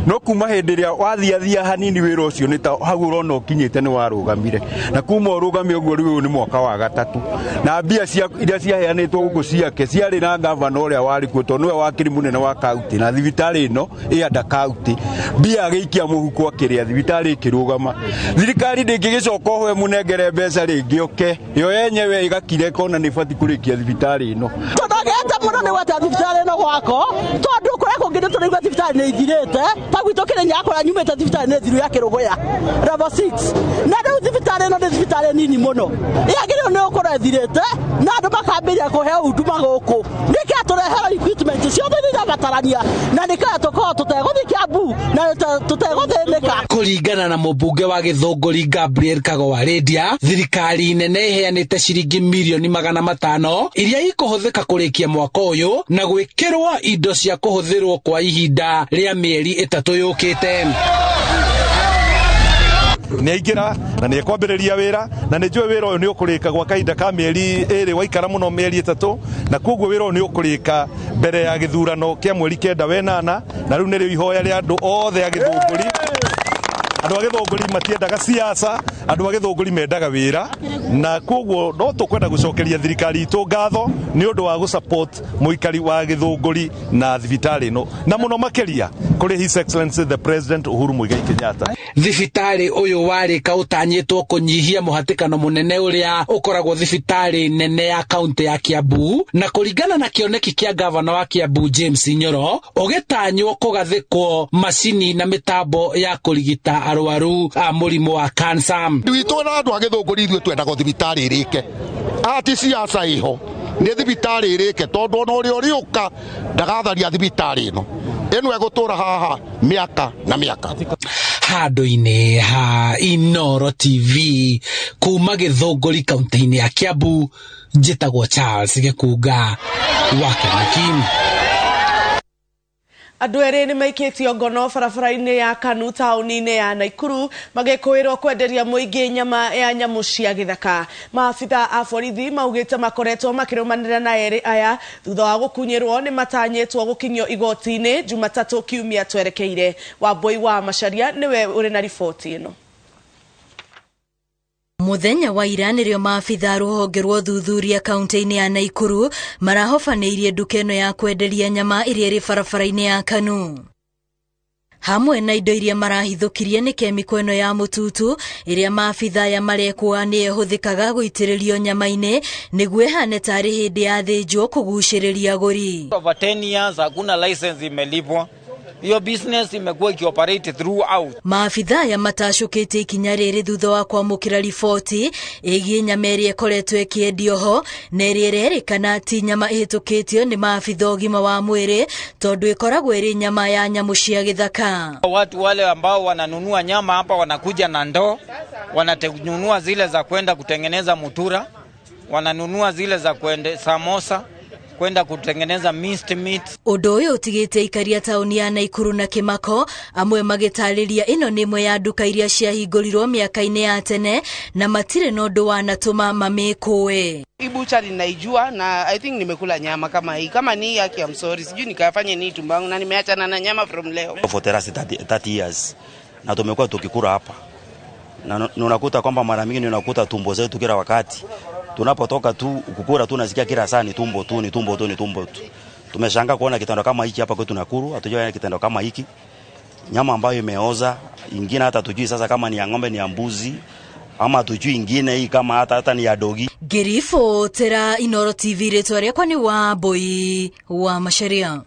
no kuma hĩndĩ ĩrĩa wathiathia hanini wĩra ũcio nĩ ta hau ũrona ũkinyĩte nĩ warũgamire, na kuma ũrũgame ũguo rĩu ũyũ nĩ mwaka wa 3, na mbia iria ciaheanĩtwo gũkũ ciake ciarĩ na gavana ũrĩa warĩ kuo tondũ nĩwe wakĩrĩ mũnene wa kaunti, na thibitarĩ ĩno ĩ under kaunti, mbia agĩikia mũhuko akĩrĩa, thibitarĩ ĩkĩrũgama. Thirikari ndĩngĩgĩcoka oho ĩmũnengere mbeca rĩngĩ oke yo yenyewe ĩgakira ĩkona nĩ ĩbatiĩ kũrĩkia thibitarĩ ĩno. Tũnogete mũno nĩ gwete thibitarĩ ĩno gwako, tondũ kũrĩa kũngĩ nĩ tũraigua thibitarĩ nĩ ithirĩte, ta gwitũ Kĩrĩnyaga kũrĩa nyumĩte thibitarĩ nĩ thiru ya Kĩrũgũya level 6, na rĩu thibitarĩ ĩno nĩ thibitarĩ nini mũno, yagĩrĩirwo nĩ gũkorwo ĩthirĩte na andũ makambĩrĩria kũheo huduma gũkũ. Nĩkĩ atũrehera indo ciothe nĩirabatarania na nĩkaya tũkorwo tũtegũthiĩ Kiambu na tũtegũthĩnĩka. Kũringana na mũmbunge wa Gĩthũngũri Gabriel Kago Rendia, thirikari nene ĩheanĩte ciringi mirioni 500 iria ikũhũthĩka kũrĩkia mwaka ũyũ na gwĩkĩrwo indo cia kũhũthĩrwo kwa ihinda rĩa mĩeri 3 yũkĩte. Nĩ aingĩra na nĩ ekwambĩrĩria wĩra na nĩ njũĩ wĩra ũyũ nĩ ũkũrĩka gwa kahinda ka mĩeri 2 waikara mũno mĩeri 3 na koguo wĩra ũyũ nĩ ũkũrĩka mbere ya gĩthurano kĩa mweri 9 wenana na rĩu nĩrĩo ihoya rĩa andũ othe a Gĩthũngũri. Andũ a Gĩthũngũri matiendaga siasa, andũ a Gĩthũngũri mendaga wĩra na koguo no tũkwenda gũcokeria thirikari itũ ngatho nĩ ũndũ wa gũsupport mũikari wa Gĩthũngũri na thibitarĩ ĩno na mũno makĩria kũrĩ His Excellency the President Uhuru Muigai Kenyatta. Thibitarĩ ũyũ warĩka ũtanyĩtwo kũnyihia mũhatĩkano mũnene ũrĩa ũkoragwo thibitarĩ nene ya kaunti ya Kiambu na kũringana na kĩoneki kĩa gavana wa Kiambu James Nyoro ũgĩtanywo kũgathĩkwo macini na mĩtambo ya kũrigita arwaru a mũrimũ wa kansa. Witũ na andũ a Gĩthũngũri ithuĩ twendaga thibitarĩ ĩrĩke ati siasa iho nĩ thibitarĩ ĩrĩke tondũ ona ũrĩa ũrĩũka ndagatharia thibitarĩ ĩno ĩno ĩgũtũra haha mĩaka na mĩaka. Handũ-inĩ ha Inooro TV kuma Gĩthũngũri kaunti-inĩ ya Kiambu, njĩtagwo Charles Gĩkunga wa Kĩmũkini. Andũ erĩ nĩ maikĩtio ngono barabara-inĩ ya Kanu taũni-inĩ ya Naikuru magĩkũĩrwo kwenderia mũingĩ nyama ya nyamũ cia gĩthaka. Maabitha a borithi maugĩte makoretwo makĩrũmanĩrĩra na erĩ aya thutha wa gũkunyĩrwo nĩ matanyĩtwo gũkinyio igoti-inĩ Jumatatũ kiumia twerekeire. Wambui wa Macharia nĩwe ũrĩ na riboti ĩno. Muthenya wa ira nĩrĩo maabitha rũhonge rwa ũthuthuria kaunti-inĩ ya Naikuru marahobanĩirie nduka ĩno ya kwenderia nyama ĩrĩa ĩrĩ barabara-inĩ ya Kanu. Hamwe na indo iria marahithũkirie nĩ kemiko ĩno ya mũtutu ĩrĩa maabitha aya marekũa nĩ ĩhũthĩkaga gũitĩrĩrio nyama-inĩ nĩguo ĩhane tarĩ hĩndĩ ya thĩnjwo kũgucĩrĩria agũri. Over 10 years hakuna license imelipwa. Hiyo business imekuwa ikioperate throughout. Maabitha aya matacũkĩte ikinya rĩrĩ thutha wa kwamũkĩra riboti ĩgiĩ nyama ĩrĩa ĩkoretwo ĩkĩendio ho na ĩrĩa ĩrerĩkana ti nyama ĩhĩtũkĩtio nĩ maabitha ũgima wa mwĩrĩ tondũ ĩkoragwo ĩrĩ nyama ya nyamũ cia gĩthaka. Watu wale ambao wananunua nyama hapa wanakuja na ndoo, wananunua zile za kwenda kutengeneza mutura, wananunua zile za kwenda samosa, kwenda kutengeneza minced meat. Ũndũ ũyũ ũtigĩte ikaria taũni ya Naikuru na Kĩmako amwe magĩtarĩria ĩno nĩ ĩmwe ya nduka iria ciahingũrirwo mĩaka-inĩ ya tene na matirĩ na ũndũ wanatũma mamĩkũe. Hii buchari naijua na I think nimekula nyama kama hii. Kama ni yake I'm sorry. Sijui nikafanye nini tumbo yangu na nimeachana na nyama from leo. For the last 30 years na tumekuwa tukikula hapa. Na unakuta kwamba mara mingi unakuta tumbo zetu kila wakati. Tunapotoka tu kukula tu nasikia kila saa ni tumbo tu, ni tumbo tu, ni tumbo tu. Tumeshangaa kuona kitendo kama hiki hapa kwetu Nakuru, hatujaona kitendo kama hiki. Nyama ambayo imeoza, ingine hata tujui sasa kama ni ya ng'ombe ni ya mbuzi ama tujui ingine hii kama hata ni ya dogi. Ngĩribotera Inooro TV rĩtwa rĩakwa nĩ Wambui wa Macharia.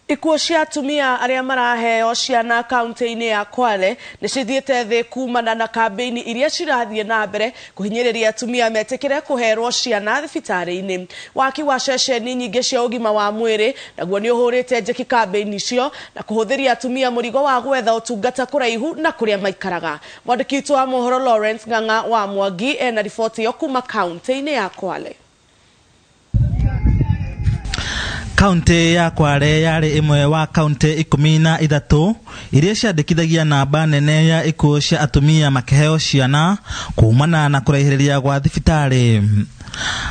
Ikuũ cia atumia arĩa maraheo ciana kaunti-inĩ ya Kwale nĩ cithiĩte thĩ kumana na kambĩini iria cirathiĩ na mbere kũhinyĩrĩria atumia metĩkĩre kũherwo ciana thibitarĩ-inĩ. Waki wa ceceni nyingĩ cia ũgima wa mwĩrĩ naguo nĩ ũhũrĩte njeki kambĩini icio na kũhũthĩria atumia mũrigo wa gwetha ũtungata kũraihu na kũrĩa maikaraga. Mwandĩki witũ wa mohoro Lawrence Ng'ang'a wa Mwangi ena riboti ĩyo kuma kaunti-inĩ ya Kwale. Kaunti ya Kwale yarĩ ĩmwe wa kaunti 13 iria ciandĩkithagia namba nene ya ikuũ cia atumia makĩheo ciana kumana na kũraihĩrĩria gwa thibitarĩ.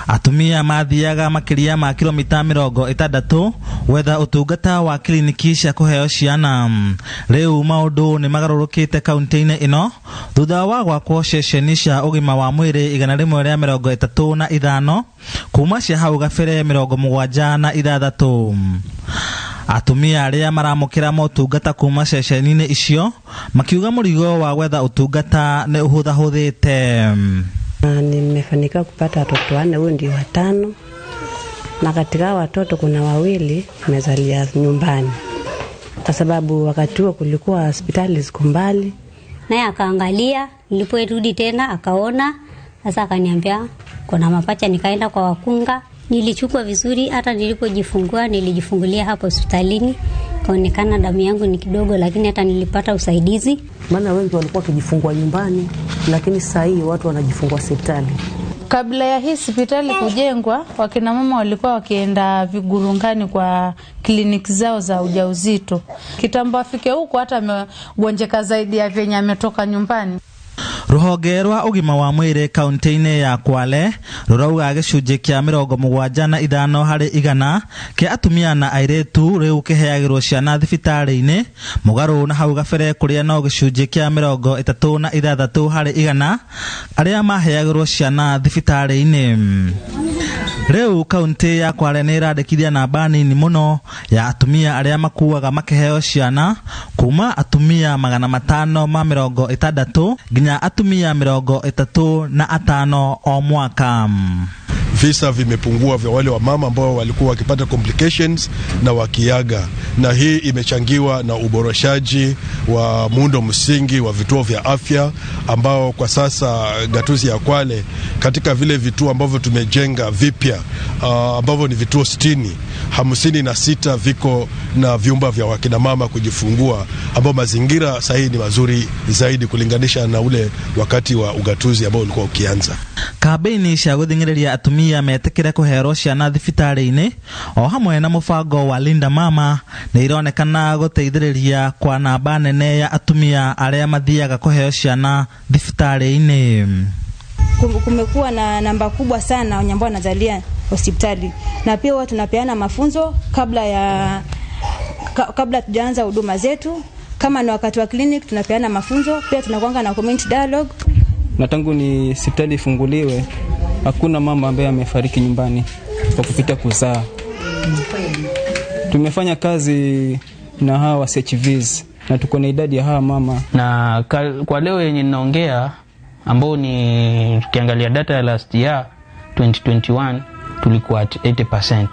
Atumia mathiaga makĩria ma kilomita 60 gwetha ũtungata wa kiriniki cia kũheo ciana. Rĩu maũndũ nĩ magarũrũkĩte kaunti-inĩ ĩno thutha wa gwakwo ceceni cia ũgima wa mwĩrĩ 135 kuma cia hau gabere 76. Atumia arĩa maramũkĩra motungata kuma ceceni-inĩ icio makiuga mũrigo wa gwetha ũtungata nĩ ũhũthahũthĩte. Nimefanikiwa kupata watoto 4, huyu ndio 5, na katika watoto kuna 2 nimezalia nyumbani kwa sababu wakati huo kulikuwa hospitali ziko mbali. Naye akaangalia, niliporudi tena akaona, sasa akaniambia kuna mapacha, nikaenda kwa wakunga. Nilichukua vizuri, hata nilipojifungua nilijifungulia hapo hospitalini, kaonekana damu yangu ni kidogo, lakini hata nilipata usaidizi. Maana wengi walikuwa wakijifungua nyumbani, lakini sasa hii watu wanajifungua hospitali. Kabla ya hii hospitali kujengwa, wakina mama walikuwa wakienda vigurungani kwa kliniki zao za ujauzito. Kitambo afike huko hata amegonjeka zaidi ya venye ametoka nyumbani. Ruhonge rwa ũgima wa mwĩrĩ kaunti-inĩ ya Kwale rũrauga gĩcunjĩ kĩa 75 harĩ igana kĩa atumia na airĩtu rĩu kĩheagĩrwo ciana thibitarĩ-inĩ, mũgarũ na hau gabere kũrĩa no gĩcunjĩ kĩa 36 harĩ igana arĩa maheagĩrwo ciana thibitarĩ-inĩ. Rĩu kaunti ya Kwale nĩ ĩrandĩkithia namba nini mũno ya atumia arĩa makuaga makĩheo ciana kuma atumia 560 nginya atumia 35 o mwaka. Visa vimepungua vya wale wa mama ambao walikuwa wakipata complications na wakiaga, na hii imechangiwa na uboreshaji wa muundo msingi wa vituo vya afya ambao kwa sasa gatuzi ya Kwale katika vile vituo ambavyo tumejenga vipya ambavyo ni vituo 60, 56 viko na vyumba vya wakina mama kujifungua, ambao mazingira sahihi ni mazuri zaidi kulinganisha na ule wakati wa ugatuzi ambao ulikuwa ukianza. Kambeini cia gũthing'ĩrĩria atumia metĩkĩre kũherwo ciana thibitarĩ-inĩ o hamwe na mũbango wa Linda Mama nĩ ironekana gũteithĩrĩria kwa namba nene ya atumia arĩa mathiaga kũheo ciana thibitarĩ-inĩ. Kumekuwa na namba kubwa sana wenye ambao wanazalia hospitali, na pia huwa tunapeana mafunzo kabla tujaanza huduma zetu. Kama ni wakati wa clinic tunapeana mafunzo, pia tunakuanga na community dialogue. Na tangu ni hospitali ifunguliwe hakuna mama ambaye amefariki nyumbani kwa kupita kuzaa. Tumefanya kazi na hawa CHVs na tuko na idadi ya hawa mama. Na kwa leo yenye ninaongea ambao ni tukiangalia data ya last year 2021 tulikuwa at 80%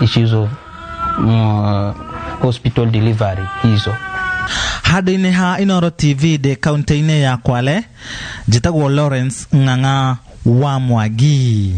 issues of hospital delivery hizo. Handũ-inĩ ha Inooro TV ndĩ kaunti-inĩ ya Kwale, njĩtagwo Lawrence Ng'ang'a wa Mwangi.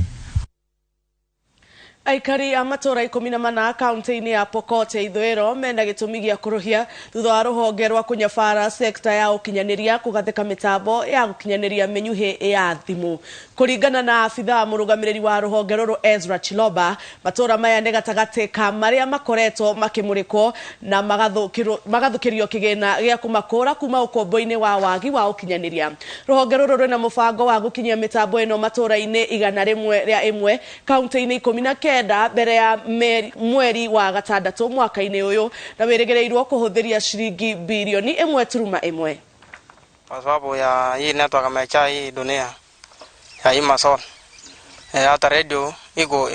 Aikari a matũra 14 kaunti-inĩ ya Pokot ya Ithũĩro mena gĩtũmi gĩa kũrũhia thutha wa rũhonge rwa kũnyabara sekta ya ũkinyanĩria kũgathĩka mĩtambo ya gũkinyanĩria mĩnyuhĩ ya thimũ. Kũringana na abithaa mũrũgamĩrĩri wa rũhonge rũrũ Ezra Chiloba, matũra maya nĩ gatagatĩ ka marĩa makoretwo makĩmũrĩkwo na magathũkĩrio kĩgĩna gĩa kũmakũra kuma ũkombo-inĩ wa wagi wa ũkinyanĩria. Rũhonge rũrũ rwĩna mũbango wa gũkinyia mĩtambo ĩno matũra-inĩ 101 kaunti-inĩ 19 mbere ya mweri wa gatandatũ mwaka-inĩ ũyũ, na wĩrĩgĩrĩirwo kũhũthĩria ciringi bilioni 1.1. Kwa sababu ya hii network amecha hii dunia ya hii masol hata radio iko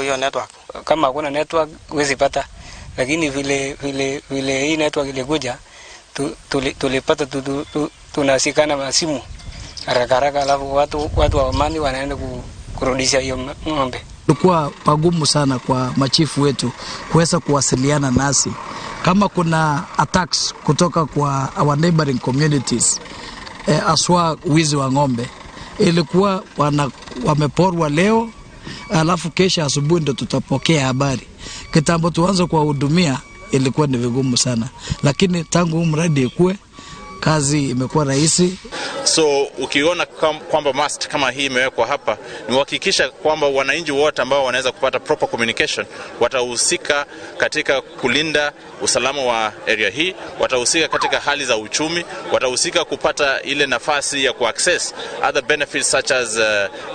hiyo network. Kama hakuna network huwezi pata, lakini vile hii network ilikuja tulipata tunasikana na simu haraka haraka, alafu watu wa amani wanaenda kurudisha hiyo ng'ombe. Ilikuwa pagumu sana kwa machifu wetu kuweza kuwasiliana nasi kama kuna attacks kutoka kwa our neighboring communities, aswa wizi wa ng'ombe. Ilikuwa wameporwa leo, alafu kesha asubuhi ndo tutapokea habari. Kitambo tuanze kuwahudumia ilikuwa ni vigumu sana, lakini tangu mradi ikue kazi imekuwa rahisi. So ukiona kwamba mast kama hii imewekwa hapa ni kuhakikisha kwamba wananchi wote ambao wanaweza kupata proper communication watahusika katika kulinda usalama wa area hii, watahusika katika hali za uchumi, watahusika kupata ile nafasi ya kuaccess other benefits such as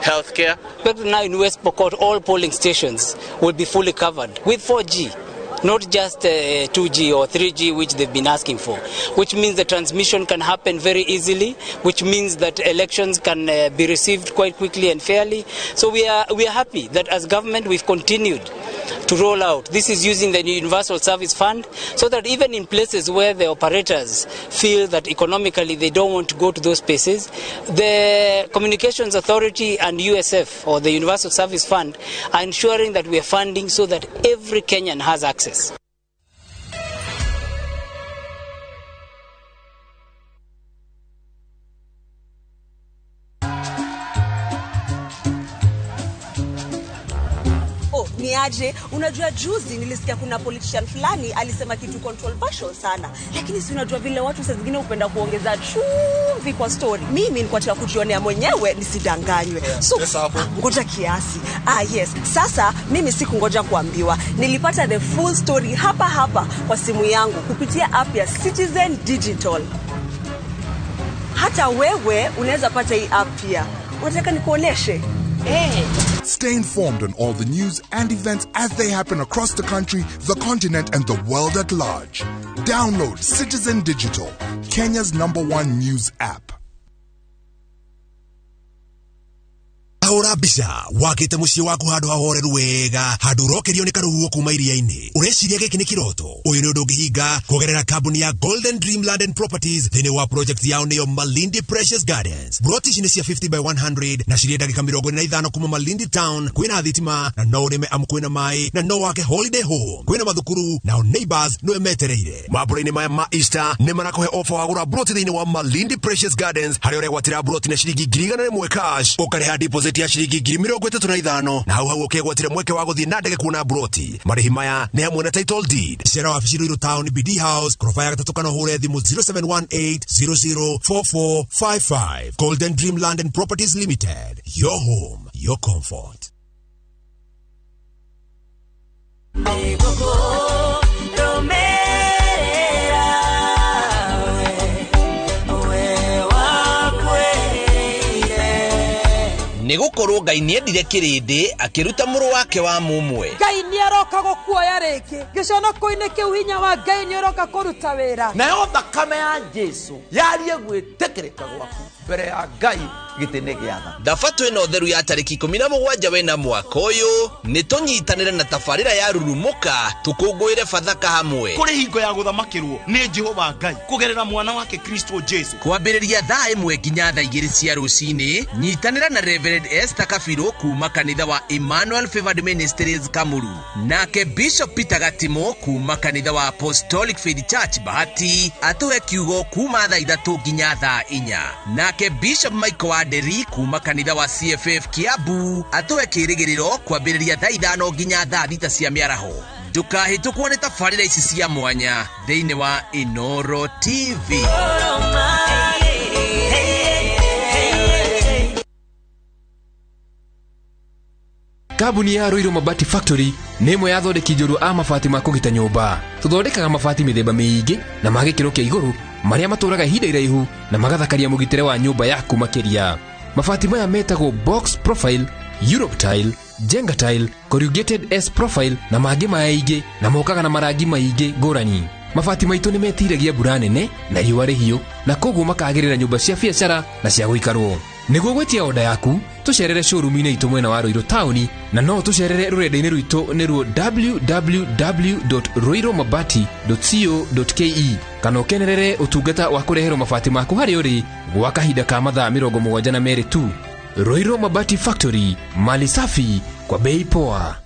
healthcare. But now in West Pokot all polling stations will be fully covered with 4G. Not just 2G or 3G, which they've been asking for, which means the transmission can happen very easily, which means that elections can be received quite quickly and fairly. So we are happy that as government we've continued to roll out. This is using the Universal Service Fund, so that even in places where the operators feel that economically they don't want to go to those spaces, the Communications Authority and USF, or the Universal Service Fund, are ensuring that we are funding so that every Kenyan has access. Niaje, unajua juzi nilisikia kuna politician fulani alisema kitu controversial sana, lakini si unajua vile watu saa zingine hupenda kuongeza chumvi kwa story. Mimi nilikuwa nataka kujionea mwenyewe nisidanganywe. So ngoja kiasi. Ah yes, sasa mimi sikungoja kuambiwa. Nilipata the full story hapa hapa kwa simu yangu kupitia app ya Citizen Digital. Hata wewe unaweza pata hii app pia. Unataka nikuoneshe? Hey. Stay informed on all the news and events as they happen across the country, the continent, and the world at large. Download Citizen Digital, Kenya's #1 news app. Ahũra mbica wakĩte mũciĩ waku handũ hahoreru wega, handũ ũrokerio nĩ karũhuho kuma iria-inĩ. Ũreciria gĩkĩ nĩ kĩroto? Ũyũ nĩ ũndũ ũngĩhinga kũgerera kambuni ya Golden Dream Land and Properties thĩinĩ wa project yao nĩyo Malindi Precious Gardens. Broti ici nĩ cia 50 by 100 na cirĩ ndagĩka 45 kuma Malindi Town. Kwĩna thitima na no ũrĩme amu kwĩna maĩ na no wake holiday home. Kwĩna mathukuru nao neighbors nĩwe metereire. Mambura-inĩ maya ma Easter nĩ marakũhe offer wa gũra broti thĩinĩ wa Malindi Precious Gardens harĩa ũregwatĩra broti na ciringi 101,000 cash, ũkarĩha deposit ya ciringi 35,000 na hau hau ũkegwatĩra mweke wa gũthiĩ na ndege kuona broti. Marĩhi maya nĩ hamwe na title deed. Cera wabici Ruiru Town, BD House, koroba ya gatatũ kana ũhũre thimũ 0718004455. Golden Dream Land and Properties Limited. Your home, your comfort. Nĩ gũkorwo Ngai nĩendire kĩrĩndĩ akĩruta mũrũ wake wa mũmwe. Ngai nĩaroka gũkuoya rĩngĩ. Gĩconoko-inĩ kĩu hinya wa Ngai nĩũroka kũruta wĩra. Nayo thakame ya Jesu yarie gwĩtĩkĩrĩka gwaku mbere ya Ngai gĩtĩ-inĩ gĩa tha. Thabatũ ĩno theru ya tarĩki 17 wena mwaka ũyũ nĩ tũnyitanĩre na tabarĩra ya Rurumũka tũkũngũĩre Bathaka hamwe. Kũrĩ hingo ya gũthamakĩrwo nĩ Jehova Ngai kũgerera mwana wake Kristo Jesu. Kwambĩrĩria thaa 1 nginya thaa 2 cia rũcinĩ, nyitanĩra na Reverend Esther Kabirũ kuma kanitha wa Emmanuel Favored Ministries Kamuru, nake Bishop Peter Gatimo kuma kanitha wa Apostolic Faith Church Bahati atũhe kiugo kuma thaa 3 nginya thaa 4, nake Bishop Michael Wanderi kuma kanitha wa CFF Kiambu atũhe kĩrĩgĩrĩro kwambĩrĩria thaa 5 nginya thaa 6 cia mĩaraho. Ndũkahĩtũkwo nĩ tabarĩra ici cia mwanya thĩinĩ wa Inoro TV. Kambuni ya Ruiru Mabati Factory nĩ ĩmwe ya athondeki njorua a mabati ma kũgita nyũmba. Tũthondekaga mabati mĩthemba mĩingĩ na ma gĩkĩro kĩa igũrũ marĩa matũraga ihinda iraihu na magathakaria mũgitĩre wa nyũmba yaku makĩria. Mabati maya metagwo box profile, Europe tile, Jenga tile, corrugated S profile na mangĩ maingĩ na mokaga na marangi maingĩ ngũrani. Mabati maitũ nĩ metiragia mbura nene na riũa rĩhiũ na koguo makagĩrĩra nyũmba cia biacara na cia gũikarwo. Nĩguo gwĩtia oda yaku tũcerere showroom-inĩ itũ mwena wa Ruiru taũni na no tũcerere rũrenda-inĩ rwitũ nĩruo www.ruirumabati.co.ke kana ũkenerere ũtungata wa kũreherwo mabati maku harĩa ũrĩ gwa kahinda ka mathaa 72 tu. Ruiru Mabati Factory, mali safi kwa bei poa.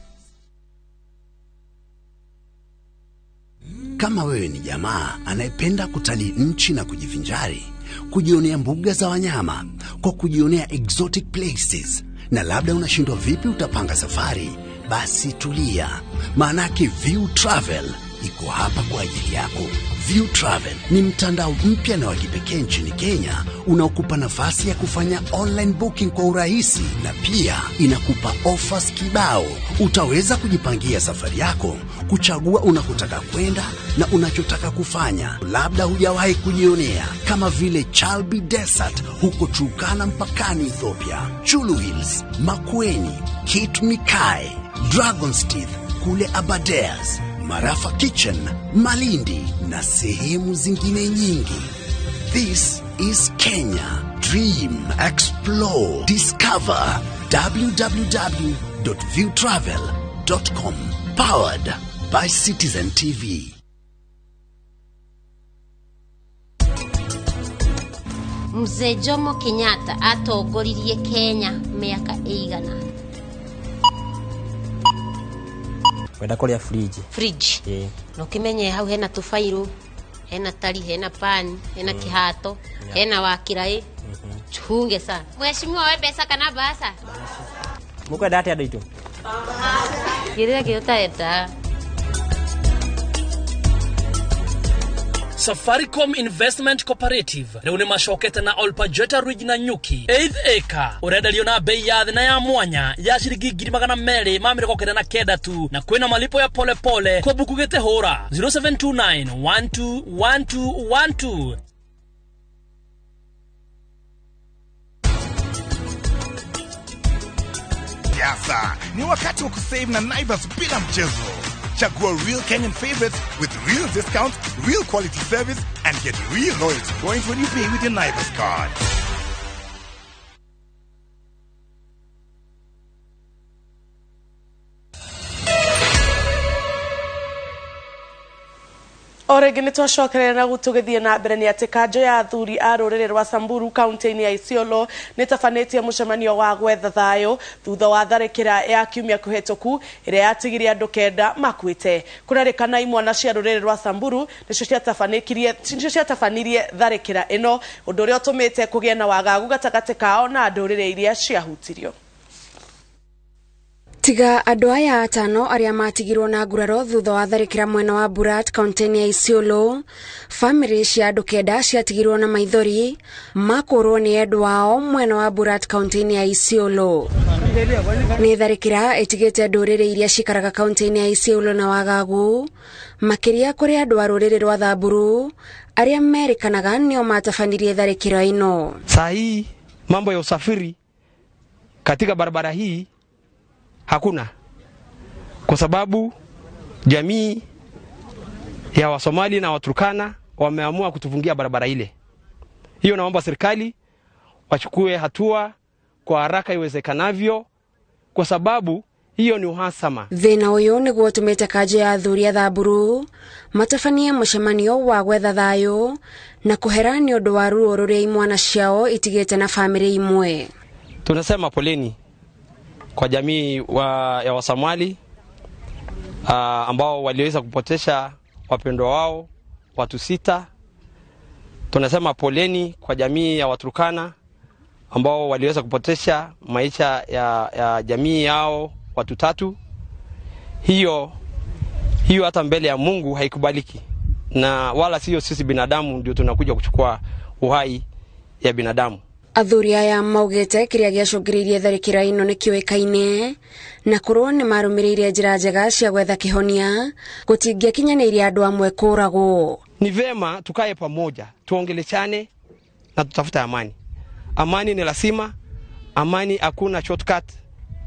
Kama wewe ni jamaa anayependa kutalii nchi na kujivinjari, kujionea mbuga za wanyama, kwa kujionea exotic places, na labda unashindwa vipi utapanga safari, basi tulia. Maanake View Travel iko hapa kwa ajili yako. View Travel ni mtandao mpya na wa kipekee nchini Kenya unaokupa nafasi ya kufanya online booking kwa urahisi, na pia inakupa offers kibao. Utaweza kujipangia safari yako, kuchagua unakotaka kwenda na unachotaka kufanya. Labda hujawahi kujionea, kama vile Chalbi Desert huko Turkana mpakani Ethiopia, Chulu Hills, Makueni, Kit Mikayi, Dragon's Teeth kule Aberdares, Marafa Kitchen, Malindi na sehemu zingine nyingi. This is Kenya. Dream, explore, discover. www.viewtravel.com. Powered by Citizen TV. Mzee Jomo Kenyatta atongoririe Kenya miaka ĩigana? Kwenda kũrĩa fridge. Fridge. Yeah. Na ũkĩmenye hau hena tũbairũ, hena tari, hena pani, hena kihato, hena wakiraĩ. Chunge sana. Mheshimiwa, we mbeca kana mbaca? Mũkwenda atĩa andũ aitũ? Kĩrĩa kĩ ũtarenda. Safaricom Investment Cooperative rĩu nĩ macokete na Olpajeta Ridge na Nyuki 8th acre ũrenderio na bei ya thĩ na ya mwanya ya ciringi 299 tu, na kwĩna malipo ya pole pole kwa buku gĩte hũra 0729 121212. Siasa ni wakati wa kusave na Naivas bila mchezo. Chagua real Kenyan favorites with real discounts, real quality service, and get real loyalty points when you pay with your Naivas card. O rĩngĩ nĩ twacokerera na tũgĩthiĩ na mbere nĩ atĩ kanjũ ya athuri a rũrĩrĩ rwa Samburu kaunti-inĩ ya Isiolo nĩ tabanĩtie mũcemanio wa gwetha thayũ thutha wa tharĩkĩra ya kiumia kĩhĩtũku ĩrĩa yatigirie andũ 9 makuĩte. Kũrerĩkana imwana cia rũrĩrĩ rwa Samburu nĩcio ciatabanirie tharĩkĩra ĩno, ũndũ ũrĩa ũtũmĩte kũgĩe na wagagu gatagatĩ kao na ndũrĩrĩ iria ciahutirio. Tiga andũ aya atano arĩa matigirwo na nguraro thutha wa tharĩkĩra mwena wa Burat kaunti-inĩ ya Isiolo, bamĩrĩ cia andũ 9 ciatigirwo na maithori makũrwo nĩ endwa ao mwena wa Burat kaunti-inĩ ya Isiolo. Nĩ tharĩkĩra ĩtigĩte ndũrĩrĩ iria cikaraga kaunti-inĩ ya Isiolo na wagagu, makĩria kũrĩ andũ a rũrĩrĩ rwa Thamburu arĩa merĩkanaga nĩo matabanirie tharĩkĩra ĩno. Saa hii mambo ya usafiri katika barabara hii hakuna, kwa sababu jamii ya Wasomali na Waturkana wameamua kutufungia barabara ile. Hiyo naomba serikali wachukue hatua kwa haraka iwezekanavyo, kwa sababu hiyo ni uhasama. Thĩna ũyũ nĩguo ũtũmĩte kanjũ ya athuri a Thamburu matabanie mũcemanio wa gwetha thayũ na kũhera nĩ ũndũ wa ruo rũrĩa imwana ciao itigĩte na bamĩrĩ imwe. Tunasema poleni kwa jamii ya Wasomali ambao waliweza kupotesha wapendwa wao watu 6. Tunasema poleni kwa jamii ya Waturkana ambao waliweza kupotesha maisha ya jamii yao watu 3. Hiyo hata mbele ya Mungu haikubaliki, na wala sio sisi binadamu ndio tunakuja kuchukua uhai ya binadamu. Athuri aya maugĩte kĩrĩa gĩacũngĩrĩirie tharĩkĩra ĩno nĩ kĩũĩkaine na korwo nĩ marũmĩrĩire njĩra njega cia gwetha kĩhonia gũtingĩakinyanĩirie andũ amwe kũragwo. Ni vema tukae pamoja, tuongeleshane na tutafute amani. Amani ni lazima, amani hakuna shortcut.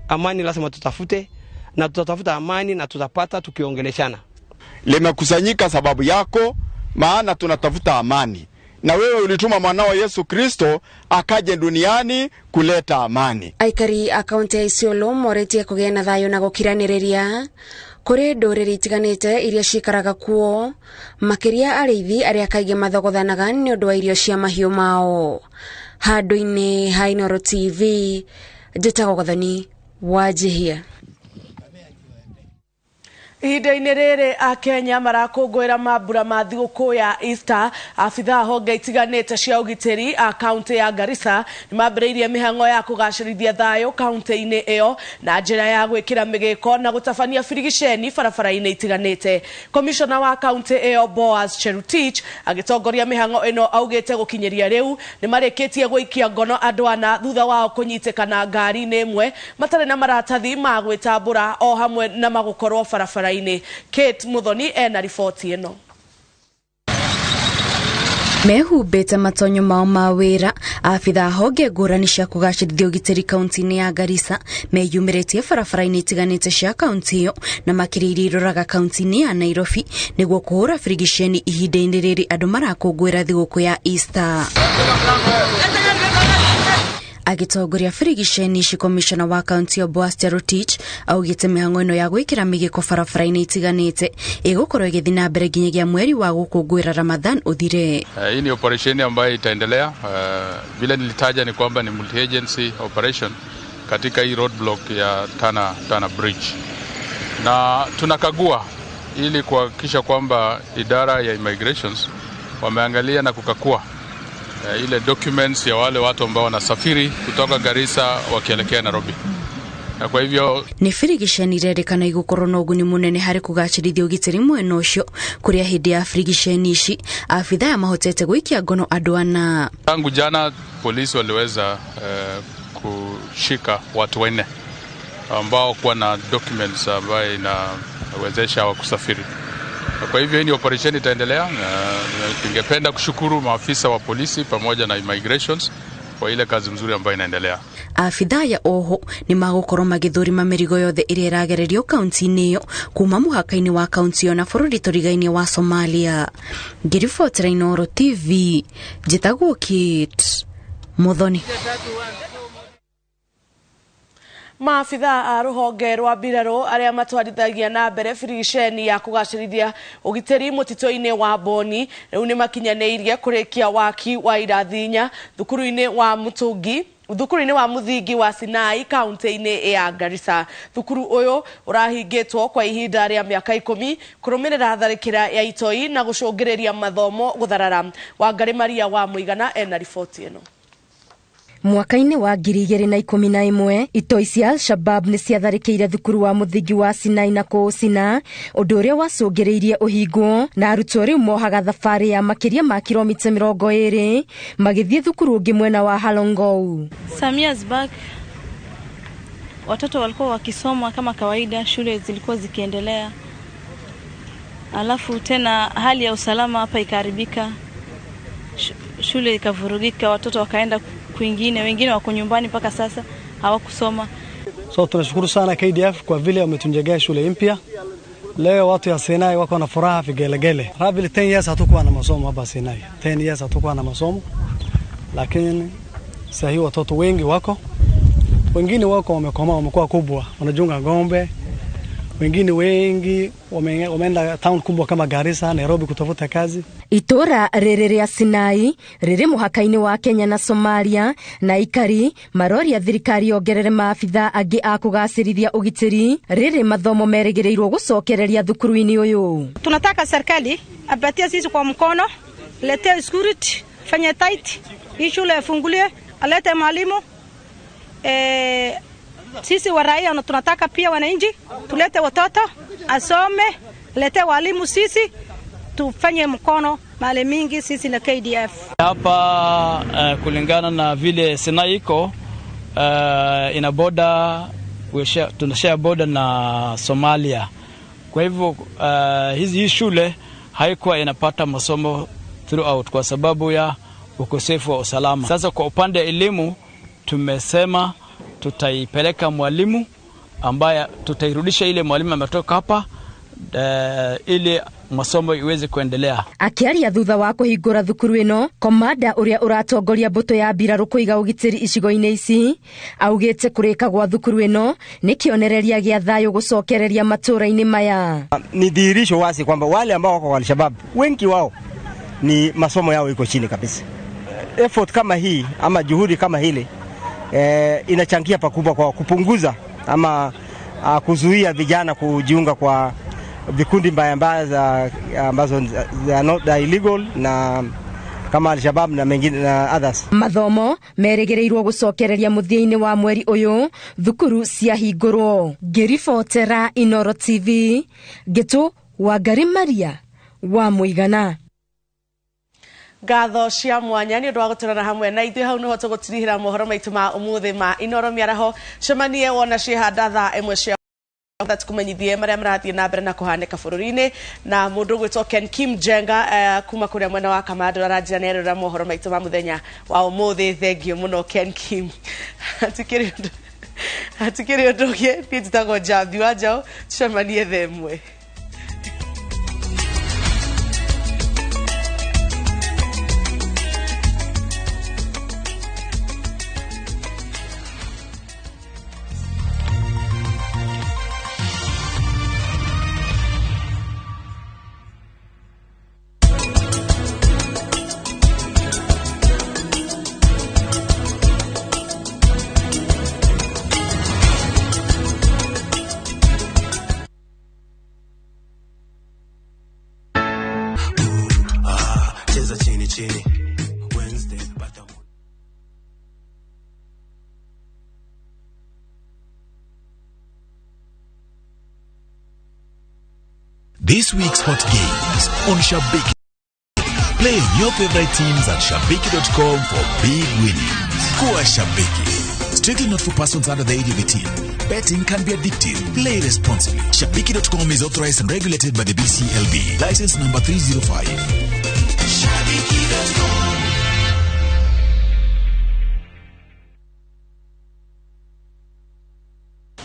Amani lazima tutafute, na tutatafuta amani na tutapata tukiongeleshana. Limekusanyika sababu yako, maana tunatafuta amani. Na wewe ulituma mwanao Yesu Kristo akaje duniani kuleta amani. Aikari a kaunti ya Isiolo moretie kũgĩa na thayũ na gũkiranĩrĩria kũrĩ ndũrĩrĩ itiganĩte iria cikaraga kuo, makĩria arĩithi arĩa kaingĩ mathogothanaga nĩ ũndũ wa irio cia mahiũ mao. Handũ-inĩ ha Inooro TV, njĩtagwo Gathoni Wanjihia. Ihinda-inĩ rĩrĩ Akenya marakũngũĩra mambura ma thigũkũ ya Easter, abithaa honge itiganĩte cia ũgitĩri a kaunti ya Garissa nĩ mambĩrĩirie mĩhang'o ya kũgacĩrithia thayũ kaunti-inĩ ĩyo na njĩra ya gwĩkĩra mĩgĩko na gũtabania birigiceni barabara-inĩ itiganĩte. Komishona wa kaunti ĩyo Boaz Cherutich agĩtongoria mĩhang'o ĩno augĩte gũkinyĩria rĩu nĩ marĩkĩtie gũikia ngono andũ ana thutha wao kũnyitĩkana ngari-inĩ ĩmwe matarĩ na maratathi ma gwĩtambũra o hamwe na magũkorwo barabara. Kate Muthoni ena riboti ĩno. Mehumbĩte matonyo mao ma wĩra, abithaa honge ngũrani cia kũgacĩrithia ũgitĩri kaunti-inĩ ya Garissa meyumĩrĩtie barabara-inĩ itiganĩte cia kaunti ĩyo na makĩria iria iroraga kaunti-inĩ ya Nairobi nĩguo kũhũra birigiceni ihinda-inĩ rĩrĩ andũ marakũngũĩra thigũkũ ya Easter. Agĩtongoria birigiceni ici, komishona wa kaunti ya Boaz Cherotich augĩte mĩhang'o ĩno ya gwĩkĩra mĩgĩko barabara-inĩ itiganĩte ĩgũkorwo ĩgĩthiĩ na mbere nginyagia mweri wa gũkũngũĩra Ramadhan ũthire. Hii ni operation ambayo itaendelea. Vile nilitaja ni kwamba ni multi agency operation katika hii roadblock ya Tana Bridge, na tunakagua ili kuhakikisha kwamba idara ya immigrations wameangalia na kukakua ile documents ya wale watu ambao wanasafiri kutoka Garissa wakielekea Nairobi. Na kwa hivyo nĩ birigiceni irerĩkana igũkorwo na ũguni mũnene harĩ kũgacĩrithia ũgitĩri mwena ũcio, kũrĩa hĩndĩ ya birigiceni ici abithaa aya mahotete gũikia ngono andũ ana. Tangu jana polisi waliweza kushika watu 4 ambao kuwa na documents ambayo inawezesha wa kusafiri. Kwa hivyo hii ni operation itaendelea. Ningependa kushukuru maafisa wa polisi pamoja na immigrations kwa ile kazi mzuri ambayo inaendelea. Afithaa ya oho ni magũkorwo magĩthũrima mĩrigo yothe ĩrĩa ĩragererio kaunti-inĩ ĩyo kuma mũhaka-inĩ wa kaunti ĩyo na bũrũri tũrigainĩ wa Somalia. Ngĩribotera Inooro TV, njĩtagwo Kate Muthoni. Maabithaa a rũhonge rwa mbirarũ arĩa matwarithagia na mbere birigiceni ya kũgacĩrithia ũgitĩri mũtitũ-inĩ wa Boni rĩu nĩ makinyanĩirie kũrĩkia waki wa irathi 4 thukuru-inĩ wa mũtũngi thukuru-inĩ wa mũthingi wa Sinai kaunti-inĩ ya Garissa. Thukuru ũyũ ũrahingĩtwo kwa ihinda rĩa mĩaka 10 kũrũmĩrĩra tharĩkĩra ya itoi na gũcũngĩrĩria mathomo gũtharara. Wangari Maria wa Mũigana ena riboti ĩno. Mwaka-inĩ wa 2011 itoi cia Al-Shabab nĩ ciatharĩkĩire thukuru wa mũthingi wa Sinai na kũũcina, ũndũ ũrĩa wacũngĩrĩirie ũhingwo na arutwo rĩu mohaga thabarĩ ya makĩria ma kilomita 20 magĩthiĩ thukuru ũngĩ mwena wa Halongou. Some years back watoto walikuwa wakisoma kama kawaida, shule zilikuwa zikiendelea, alafu tena hali ya usalama hapa ikaharibika, shule ikavurugika, watoto wakaenda kwingine, wengine wako nyumbani mpaka sasa hawakusoma. So tunashukuru sana KDF kwa vile wametujengea shule mpya. Leo watu ya Sinai wako na furaha vigelegele. Rabili 10 years hatukuwa na masomo hapa Sinai. 10 years hatukuwa na masomo. Lakini sasa hivi watoto wengi wako. Wengine wako wamekomaa, wamekuwa kubwa, wanajunga ng'ombe. Wengine wengi wameenda town kubwa kama Garissa, Nairobi kutafuta kazi. Itora rĩrĩ rĩa Sinai rĩrĩ mũhaka-inĩ wa Kenya na Somalia na ikari maroria thirikari yongerere maabithaa angĩ a kũgacĩrithia ũgitĩri rĩrĩ mathomo merĩgĩrĩirwo gũcokereria thukuru-inĩ ũyũ. Tunataka serikali apatie sisi kwa mkono, lete security, fanye tight, hii shule ifungulie, alete mwalimu. Sisi wa raia na tunataka pia wananchi tulete watoto asome, lete walimu, sisi tufanye mkono mali mingi sisi na KDF. Hapa kulingana na vile Sinai iko ina border, tunashare border na Somalia. Kwa hivyo hizi shule haikuwa inapata masomo throughout kwa sababu ya ukosefu wa usalama. Sasa kwa upande elimu tumesema tutaipeleka mwalimu ambaye tutairudisha ile mwalimu ametoka hapa ili masomo iweze kuendelea. Akiaria thutha wa kuhingura thukuru ino, komanda uria uratongoria mbutu ya mbirarũ kũiga ũgitĩri icigo-inĩ ici augĩte kũrĩka gwa thukuru ino nĩ kĩonereria gĩa thayũ gũcokereria matũũra-inĩ maya. Ni dhihirisho wazi kwamba wale ambao wako kwa Al-Shabaab wengi wao ni masomo yao iko chini kabisa. Effort kama hii ama juhudi kama hili inachangia pakubwa kwa kupunguza ama kuzuia vijana kujiunga kwa vikundi mbaya mbaya za ambazo they are not illegal na kama Al-Shabaab na mengine na others. Mathomo meregereirwo gucokereria muthia-inĩ wa mweri uyu thukuru ciahingũrwo. Ngĩribotera Inooro TV Ngĩtũ Wangari Maria wa Mũigana. Ngatho cia mwanya ni undu wa guturana hamwe na ithuĩ hau niho tũgũtirihĩra mohoro maitũ ma ũmũthĩ ma Inooro mĩaraho. Cemanie wona ciĩhanda thaa 1 cia tukumenyithie maria marathie na mbere na kuhanĩka bũrũri-inĩ na mũndũ ũgwĩtwo Ken Kim Jenga kuma kũrĩa mwena wa Kamando aranjĩra nĩarora mohoro maitũ ma mũthenya wa ũmũthĩ. Thengiũ mũno Ken Kim. Hatikĩrĩ ũndũ ũngĩ, niĩ njĩtagwo Njambi wa Njaũ, tucemanie thaa 1. Wednesday. This week's hot games on Shabiki. Play your favorite teams at shabiki.com for big winnings. Kuwa Shabiki. Strictly not for persons under the age of 18. Betting can be addictive. Play responsibly. Shabiki.com is authorized and regulated by the BCLB. License number 305. Shabiki.com.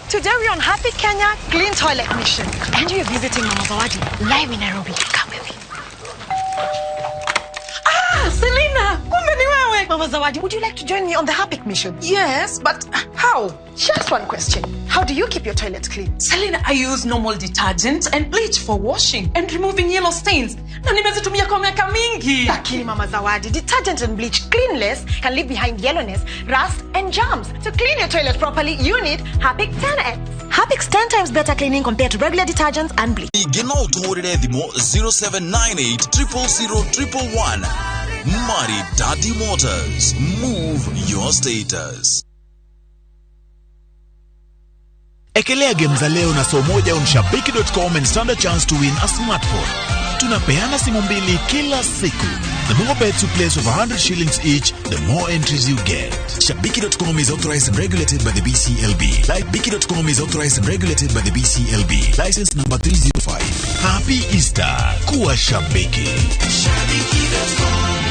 Today we're on Happy Kenya Clean Toilet Mission. And we are visiting Mama Zawadi live in Nairobi. Come with me. Ah, Selina, kumbe ni wewe. Mama Zawadi, would you like to join me on the Happy Mission? Yes, but how? Just one question. How do you keep your toilet clean? Selina, I use normal detergent and bleach for washing and removing yellow stains. Na nimezitumia kwa miaka mingi. Lakini Mama Zawadi, detergent and bleach cleanless can leave behind yellowness, rust and germs. To clean your toilet properly, you need Harpic 10X. Harpic's 10 times better cleaning compared to regular detergents and bleach. Ningĩ no ũtũhũrĩre thimũ 0798 000 111. Maridadi Motors. Move your status. Ekelea game za leo na soo moja on shabiki.com and stand a chance to win a smartphone. Tunapeana simu mbili kila siku. The more bets you place of 100 shillings each, the more entries you get. Shabiki.com is authorized and regulated by the BCLB. Shabiki.com is authorized and regulated by the BCLB. License number 305. Happy Easter. Kuwa Shabiki. Shabiki.com.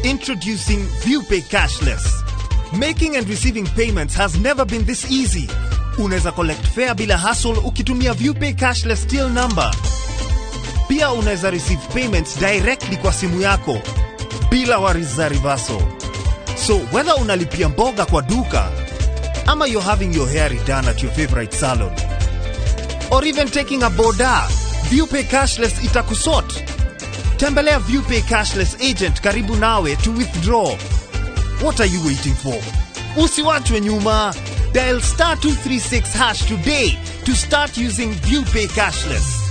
Introducing ViewPay Cashless. Making and receiving payments has never been this easy. Unaweza collect fare bila hassle ukitumia ViewPay Cashless till number. Pia unaweza receive payments directly kwa simu yako bila worries za reversal. So whether unalipia mboga kwa duka ama you're having your hair redone at your favorite salon or even taking a boda, ViewPay Cashless itakusort. Tembelea ViewPay Cashless agent karibu nawe to withdraw. What are you waiting for? Usiwachwe nyuma. Dial star 236 hash today to start using ViewPay Cashless.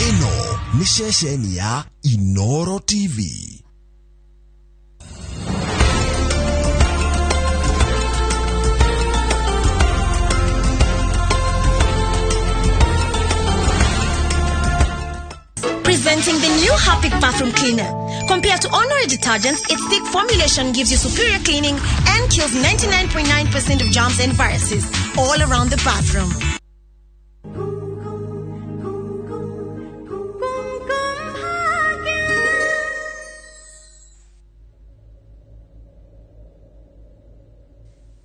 Ĩno nĩ ceceni ya Inoro TV. Presenting the new Harpic bathroom cleaner. Compared to ordinary detergents, its thick formulation gives you superior cleaning and kills 99.9% of germs and viruses all around the bathroom.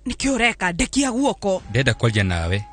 Nĩkĩ ũreka ndekia guoko? Ndenda kwaria nawe.